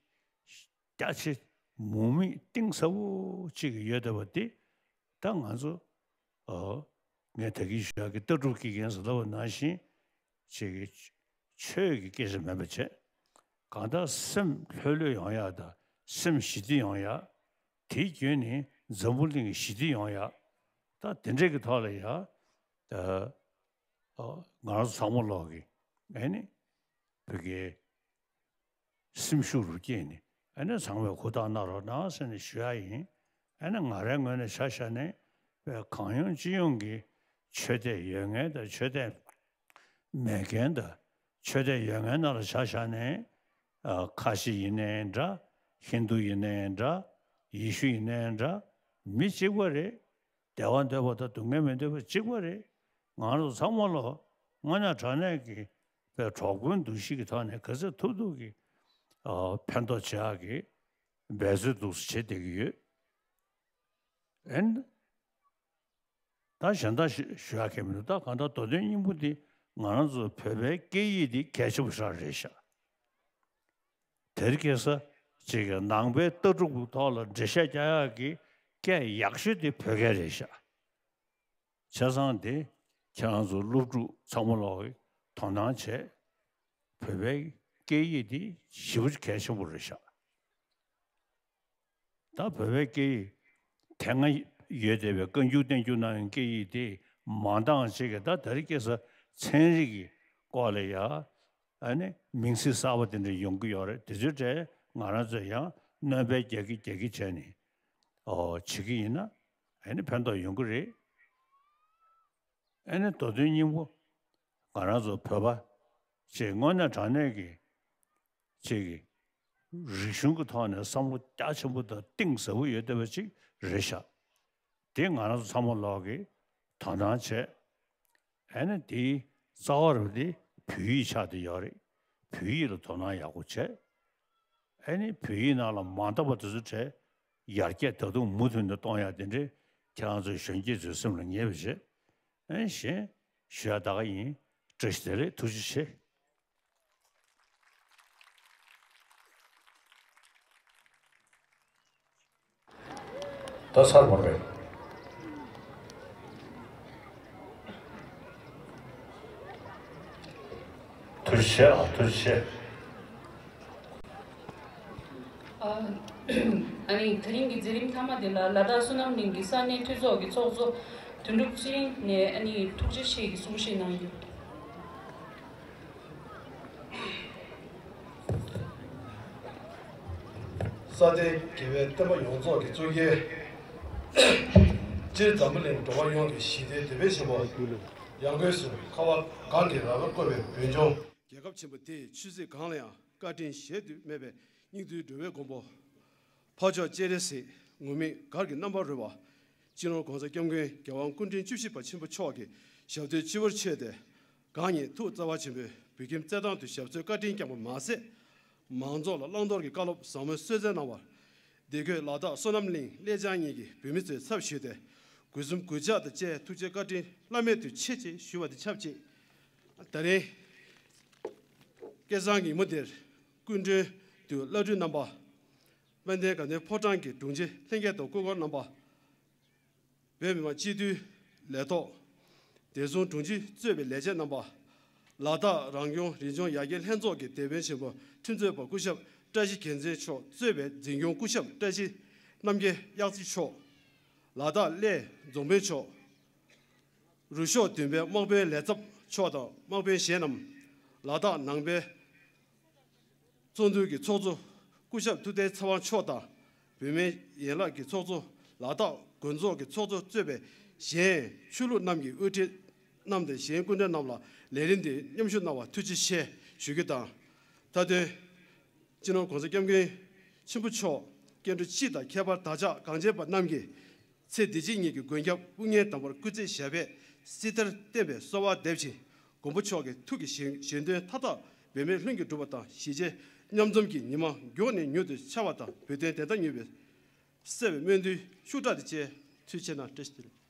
རྒྱ་ཆེ་མུ་མེད་གཏིང་ཟབ་པོ་ཅིག་ཡོད་བསྡད་པ་འདི་ད་ང་ཚོ་ཨོ་ངས་ད་གིན་ཞུ་ཡག་གི་ལྟ་གྲུབ་ཀྱི་འགན་ཟེར་ལབ་པ་ནང་བཞིན་ཅིག་ཆོས་ཀྱི་སྐད་ཆ་མིན་པ་བྱས། གང་ལྟར་སེམས་ལྷོད་ལྷོད་ཡོང་ཡག་དང་སེམས་ཞི་བདེ་ཡོང་ཡག་དེའི་བརྒྱུད་ནས་འཛམ་བུ་གླིང་གི་ཞི་བདེ་ཡོང་ཡག་ད་དེ་འདྲས་ཀྱི་ཐོག་ལ་ཡ། ད། ཨ། ང་རང་ཚོ་ཚང་མ་ལོག་གི། ཨ་ནི། བོད་ཀྱི་སེམས་ཤུགས་རུ་སྐྱེས་ནས། ཨ་ནི་ཚང་མས་ཧུར་ཐག་གནང་རོགས་གནང་ཟེར་ནས་ཞུ་ཡ་ཡིན། ཨ་ནི་ང་རའི་ངོས་ནས་ཆ་བཞག་ནས། བོད་གང་ཡོང་སྤྱི་ཡོངས་ཀྱི་ཆོས་དད་ཡོད་མཁན་དང་ཆོས་དད་མེད་མཁན་དང་། ཆོས་དད་ཡོད་མཁན་རྣམས་ལ་ཆ་བཞག་ནས། ཨ། ཁ་ཆེ་ཡིན་ནའི་འདྲ། ཧིན་རྡུ་ཡིན་ནའི་འདྲ། ཡེ་ཤུ་ཡིན་ནའི་འདྲ། མི་གཅིག་པ་རེད། བདེ་བ་འདོད་པ་དང་སྡུག་བསྔལ་མི་འདོད་པ་གཅིག་པ་རེད། ང་རང་ཚོ་ཚང་མ་ལ་དངོས་གནས་དྲང་གནས་ཀྱི་པའི་གྲོགས་པོའི་འདུ་ཤེས་ཀྱི་ཐོག་ནས་ག་ཚོད་ཐུབ་ཐུབ་ཀྱིས། ཨ། ཕན་ཐོགས་བྱེད་ཡག་གི་འབད་རྩོལ་འདུག་སེ་བྱེད་བསྡད་ཀྱི་ཡོད། ཨན། ད་གཞན་དག་ཞུ་ཞུ་ཡག་གི་མི་འདུག་ད་གང་ལྟར་མདོ་དོན་སྙིང་པོ་འདི་ང་རང་ཚོ་བོད་པའི་སྐད་ཡིག་འདི་གལ་ཆེན་པོ་ཞིག་རེད་ཤག་དེར་སྐྱེས་ས་ཅིག་གི་ནང་པའི་ལྟ་གྲུབ་ཀྱི་ཐོག་ལ་འགྲེལ་བཤད་རྒྱག་ཡག་གི་སྐད་ཡག་ཤོས་དེ་བོད་སྐད་རེད་ཤག་བྱས་ཙང་དེ་ཁྱེད་རང་ཚོ་སློབ་ཕྲུག་ཚང་མ་ལོག་གིས་དོ་སྣང་བྱས། བོད་པའི་སྐད་ཡིག་འདི་ཞེ་པོ་གལ་ཆེན་པོ་རེད་ཤག་ད་བོད་པའི་སྐད་ཡིག་དེ་སྔ་ཡོད་བསྡད་པའི་བཀའ་འགྱུར་བསྟན་འགྱུར་ནང་གི་སྐད་ཡིག་དེ་མང་དག་ཅིག་གིས་ད་དེ་རིང་ཁ་སང་ཚན་རིག་གི་སྐོར་ལ་ཡ། ཨ་ནི་མིང་ཚིག་གསར་པ་དེ་འདྲ་ཡོང་གི་ཡོད་རེད། དེ་ཚོའི་གྲས་ང་རང་ཚོས་ཡང་སྣོན་པ་རྒྱག་གི་རྒྱག་གི་བྱས་ནས་ཨོ་བྱེད་ཀྱི་ཡིན་ན་ཨ་ནི་ཕན་ཐོགས་ཡོང་གི་རེད། ཨ་ནི་མདོ་དོན་སྙིང་པོ་ང་རང་ཚོ་བོད་པ་ཅིག་དངོས་གནས་དྲང་གནས་ཀྱི་ཅིག་གི་རིག་གཞུང་གི་ཐོག་ནས་བསམ་བློ་རྒྱ་ཆེན་པོ་དང་གཏིང་ཟབ་པོ་ཡོད་བསྡད་པ་ཅིག་རེད་ཤག་དེ་ང་རང་ཚོ་ཚང་མ་ལོག་གིས་དོ་སྣང་བྱས། ཨ་ནི་དེའི་རྩ་བ་རུ་དེ་བོད་ཡིག་ཆགས་བསྡད་ཡོད་རེད། བོད་ཡིག་ལ་དོ་སྣང་ཡག་པོ་བྱས། ཨ་ནི་བོད་ཡིག་ནང་ལ་མ་འདང་བ་དེ་ཚོ་བྲལ། ཡར་རྒྱས་ད་དུང་མུ་མཐུད་ནས་གཏོང་ཡག་དེ་འདྲའི་ཁྱེད་རང་ཚོའི་གཞོན་སྐྱེས་ཚོའི་སེམས་ལ་ངེས་པ་བྱས། ཨ་ནི་གཞན་ཞུ་ཡག་ད་ག་ཡིན། བཀྲ་ཤིས་བདེ་ལེགས། ཐུགས་རྗེ་ཆེ། ད་ཚར་བ་རེད། ཐུགས་རྗེ་ཆེ་ཨ། ཐུགས་རྗེ་ཆེ། ཨ། ཨ་ནི་དེ་རིང་གི་མཛད་རིམ་མཐའ་མ་དེ་ལ་ལ་དྭགས་བསོད་ནམས་གླིང་གི་ས་གནས་འཐུས་ཚོགས་ཀྱི་ཚོགས་གཙོ་དོན་གྲུབ་ཚེ་རིང་ནས་ཨ་ནི་ཐུགས་རྗེ་ཆེ་གི་གསུང་བཤད་གནང་རྒྱུ། ས་སྟེང་དགེ་བའི་བསྟན་པ་ཡོངས་རྫོགས་ཀྱི་གཙུག་རྒྱན། སྤྱིར་འཛམ་བུ་གླིང་འགྲོ་བ་ཡོངས་ཀྱི་ཞི་བདེའི་དོན་དཔལ་ཆེན་པོ། ཡང་སྒོས་སུ་ཁ་བ་གངས་ཀྱི་ར་བས་བསྐོར་བའི་བོད་ལྗོངས། རྒྱལ་ཁབ་ཆེན་པོ་དེའི་ཆོས་སྲིད་གང་ལ་ཡང་བཀའ་དྲིན་གཞལ་དུ་མེད་པའི་སྙིགས་དུས་འགྲོ་བའི་མགོན་པོ། འཕགས་མཆོག་སྤྱན་རས་གཟིགས། ངུར་སྨྲིག་གར་གྱི་རྣམ་པར་རོལ་བ། སྤྱི་ནོར་༸གོང་ས་༸སྐྱབས་མགོན་རྒྱལ་དབང་སྐུ་ཕྲེང་བཅུ་བཞི་པ་ཆེན་པོ་མཆོག་གི་ཞབས་རྡུལ་སྤྱི་བོར་མཆོད་དེ། གང་ཉིད་ཐུགས་བརྩེ་བ་ཆེན་པོས་བོད་ཁྱིམ་རྩེད་ཐང་དུ་ཞབས་སོར་བཀའ་དྲིན་བསྐྱངས་པ་མ་ཟད། མང་ཚོགས་ལ་བླང་དོར་གྱི་བཀའ་སློབ་ཟབ་མོའི་གསོལ་སྩལ་གནང་བར། དེ་དགོས་ལ་དྭགས་བསོད་ནམས་གླིང་གླེ་ལྕང་གཉིས་ཀྱི་བུད་མེད་ཚོས་ཚབ་ཞུས་ཏེ། གུས་གསུམ་གུས་ཕྱག་དང་བཅས་ཐུགས་རྗེ་བཀའ་དྲིན་བླ་མེད་དུ་ཆེ་ཞེས་ཞུ་བ་དང་ཆབས་ཅིག་ད་རེས་སྐལ་བཟང་གི་ཉིན་མོ་འདིར་སྐུ་མགྲོན་དུ་བླ་སྤྲུལ་རྣམ་པ། དཔལ་ལྡན་དགའ་ལྡན་ཕོ་བྲང་གི་དྲུང་ཆེ་ལྷན་རྒྱས་དང་སྐུ་འཁོར་རྣམ་པ། བོད་མི་མང་སྤྱི་འཐུས་ལས་ཐོག་དེ་མཚུངས་དྲུང་ཆེ་གཙོས་པའི་ལས་བྱེད་རྣམ་པ། ལ་དྭགས་རང་སྐྱོང་རི་ལྗོངས་ཡར་རྒྱས་ལྷན་ཚོགས་ཀྱི་དེད་དཔོན་ཆེན་པོ་ཁྲིམས་རྩོད་པ་སྐུ་ཞབས་བཀྲ་ཤིས་རྒྱལ་མཚན་མཆོག་གཙོས་པའི་འཛིན་སྐྱོང་སྐུ་ཞབས་བཀྲ་ཤིས་རྣམ་རྒྱལ་གཡག་རྩེ་མཆོག་ལ་དྭགས་གླེ་རྫོང་དཔོན་མཆོག་རུ་ཤོག་བདུན་པའི་དམག་དཔོན་ལས་ཚབ་མཆོག་དང་དམག་དཔོན་གཞན་རྣམས། ལ་དྭགས་ནང་པའི་ཚོགས་འདུ་གི་ཚོགས་གཙོ་སྐུ་ཞབས་ཐུབ་བསྟན་ཚེ་དབང་མཆོག་དང་། བུད་མེད་ཡན་ལག་གི་ཚོགས་གཙོ། ལ་དྭགས་དགོན་ཚོགས་ཀྱི་ཚོགས་གཙོ་གཙོས་པའི་གཞན་ཆོས་ལུགས་རྣམས་ཀྱི་དབུ་ཁྲིད་རྣམས་དང་གཞན་སྐུ་མགྲོན་རྣམས་ལ་ལས་རིམ་འདིར་མཉམ་ཞུགས་གནང་བར་ཐུགས་རྗེ་ཆེ་ཞུ་རྒྱུ་དང་། མཐའ་དོན། སྤྱི་ནོར་༸གོང་ས་༸སྐྱབས་མགོན་ཆེན་པོ་མཆོག་སྐྱེ་འགྲོ་སྤྱི་དང་ཁྱད་པར་བདག་ཅག་གངས་ཅན་པ་རྣམས་ཀྱི་ཚེ་འདི་ཕྱི་གཉིས་ཀྱི་མགོན་སྐྱབས་དབུ་བརྙེས་དམ་པར་སྐུ་ཚེ་ཞབས་པད་སྲིད་མཐར་བརྟན་པའི་གསོལ་བ་འདེབས་ཤིང་། མགོན་པོ་མཆོག་གི་ཐུགས་ཀྱི་བཞེད་བཞེད་དོན་མཐའ་དག་འབད་མེད་ལྷུན་གྱིས་འགྲུབ་པ་དང་། གཞིས་བྱེས་མཉམ་འཛོམས་ཀྱི་ཉི་མ་མགྱོགས་ནས་མྱུར་དུ་འཆར་བ་དང་། བོད་དོན་བདེན་མཐའ་མྱུར་བའི་སྲིད་པའི་སྨོན་འདུན་ཤུགས་དྲག་དང་བཅས་ཚུལ་ཆེ་ན་བཀྲ་ཤིས་བདེ་ལེགས།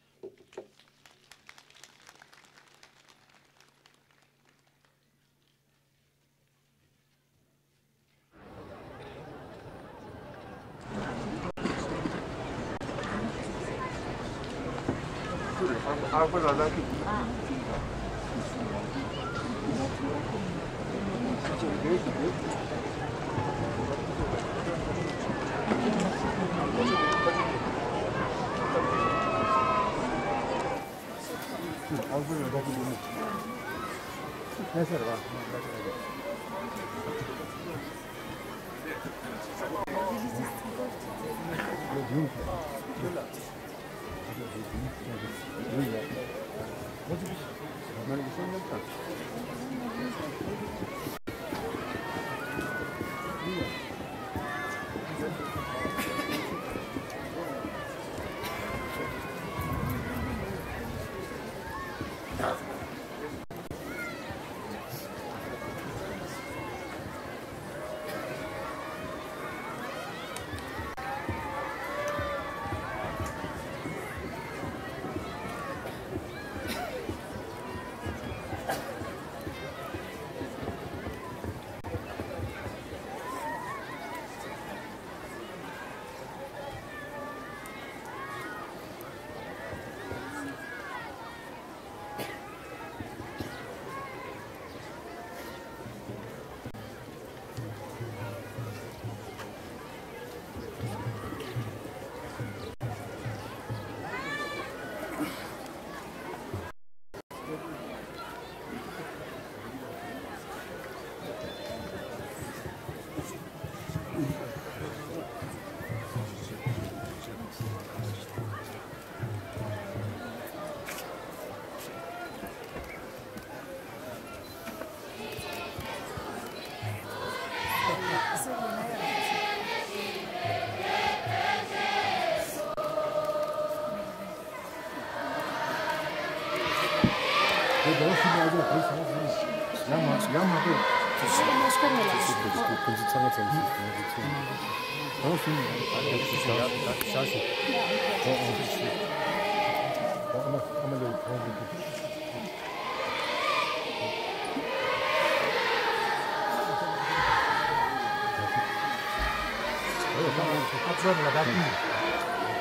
ཨ་ཙར་ལ་དྭགས་ཀྱི།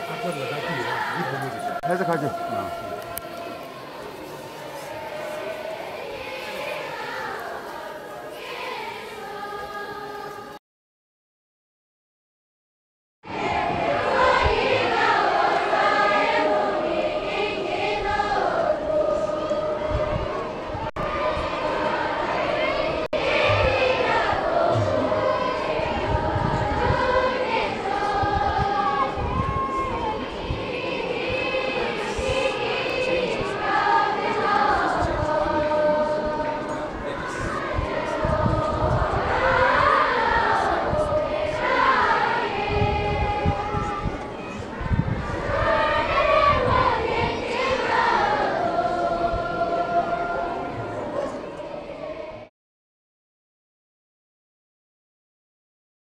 ཨ་ཙར་ལ་དྭགས་ཀྱི་ཡིན་ན་འདི་བོད་མི་རེད། ཨ་ཙི་ཁ་ཅིག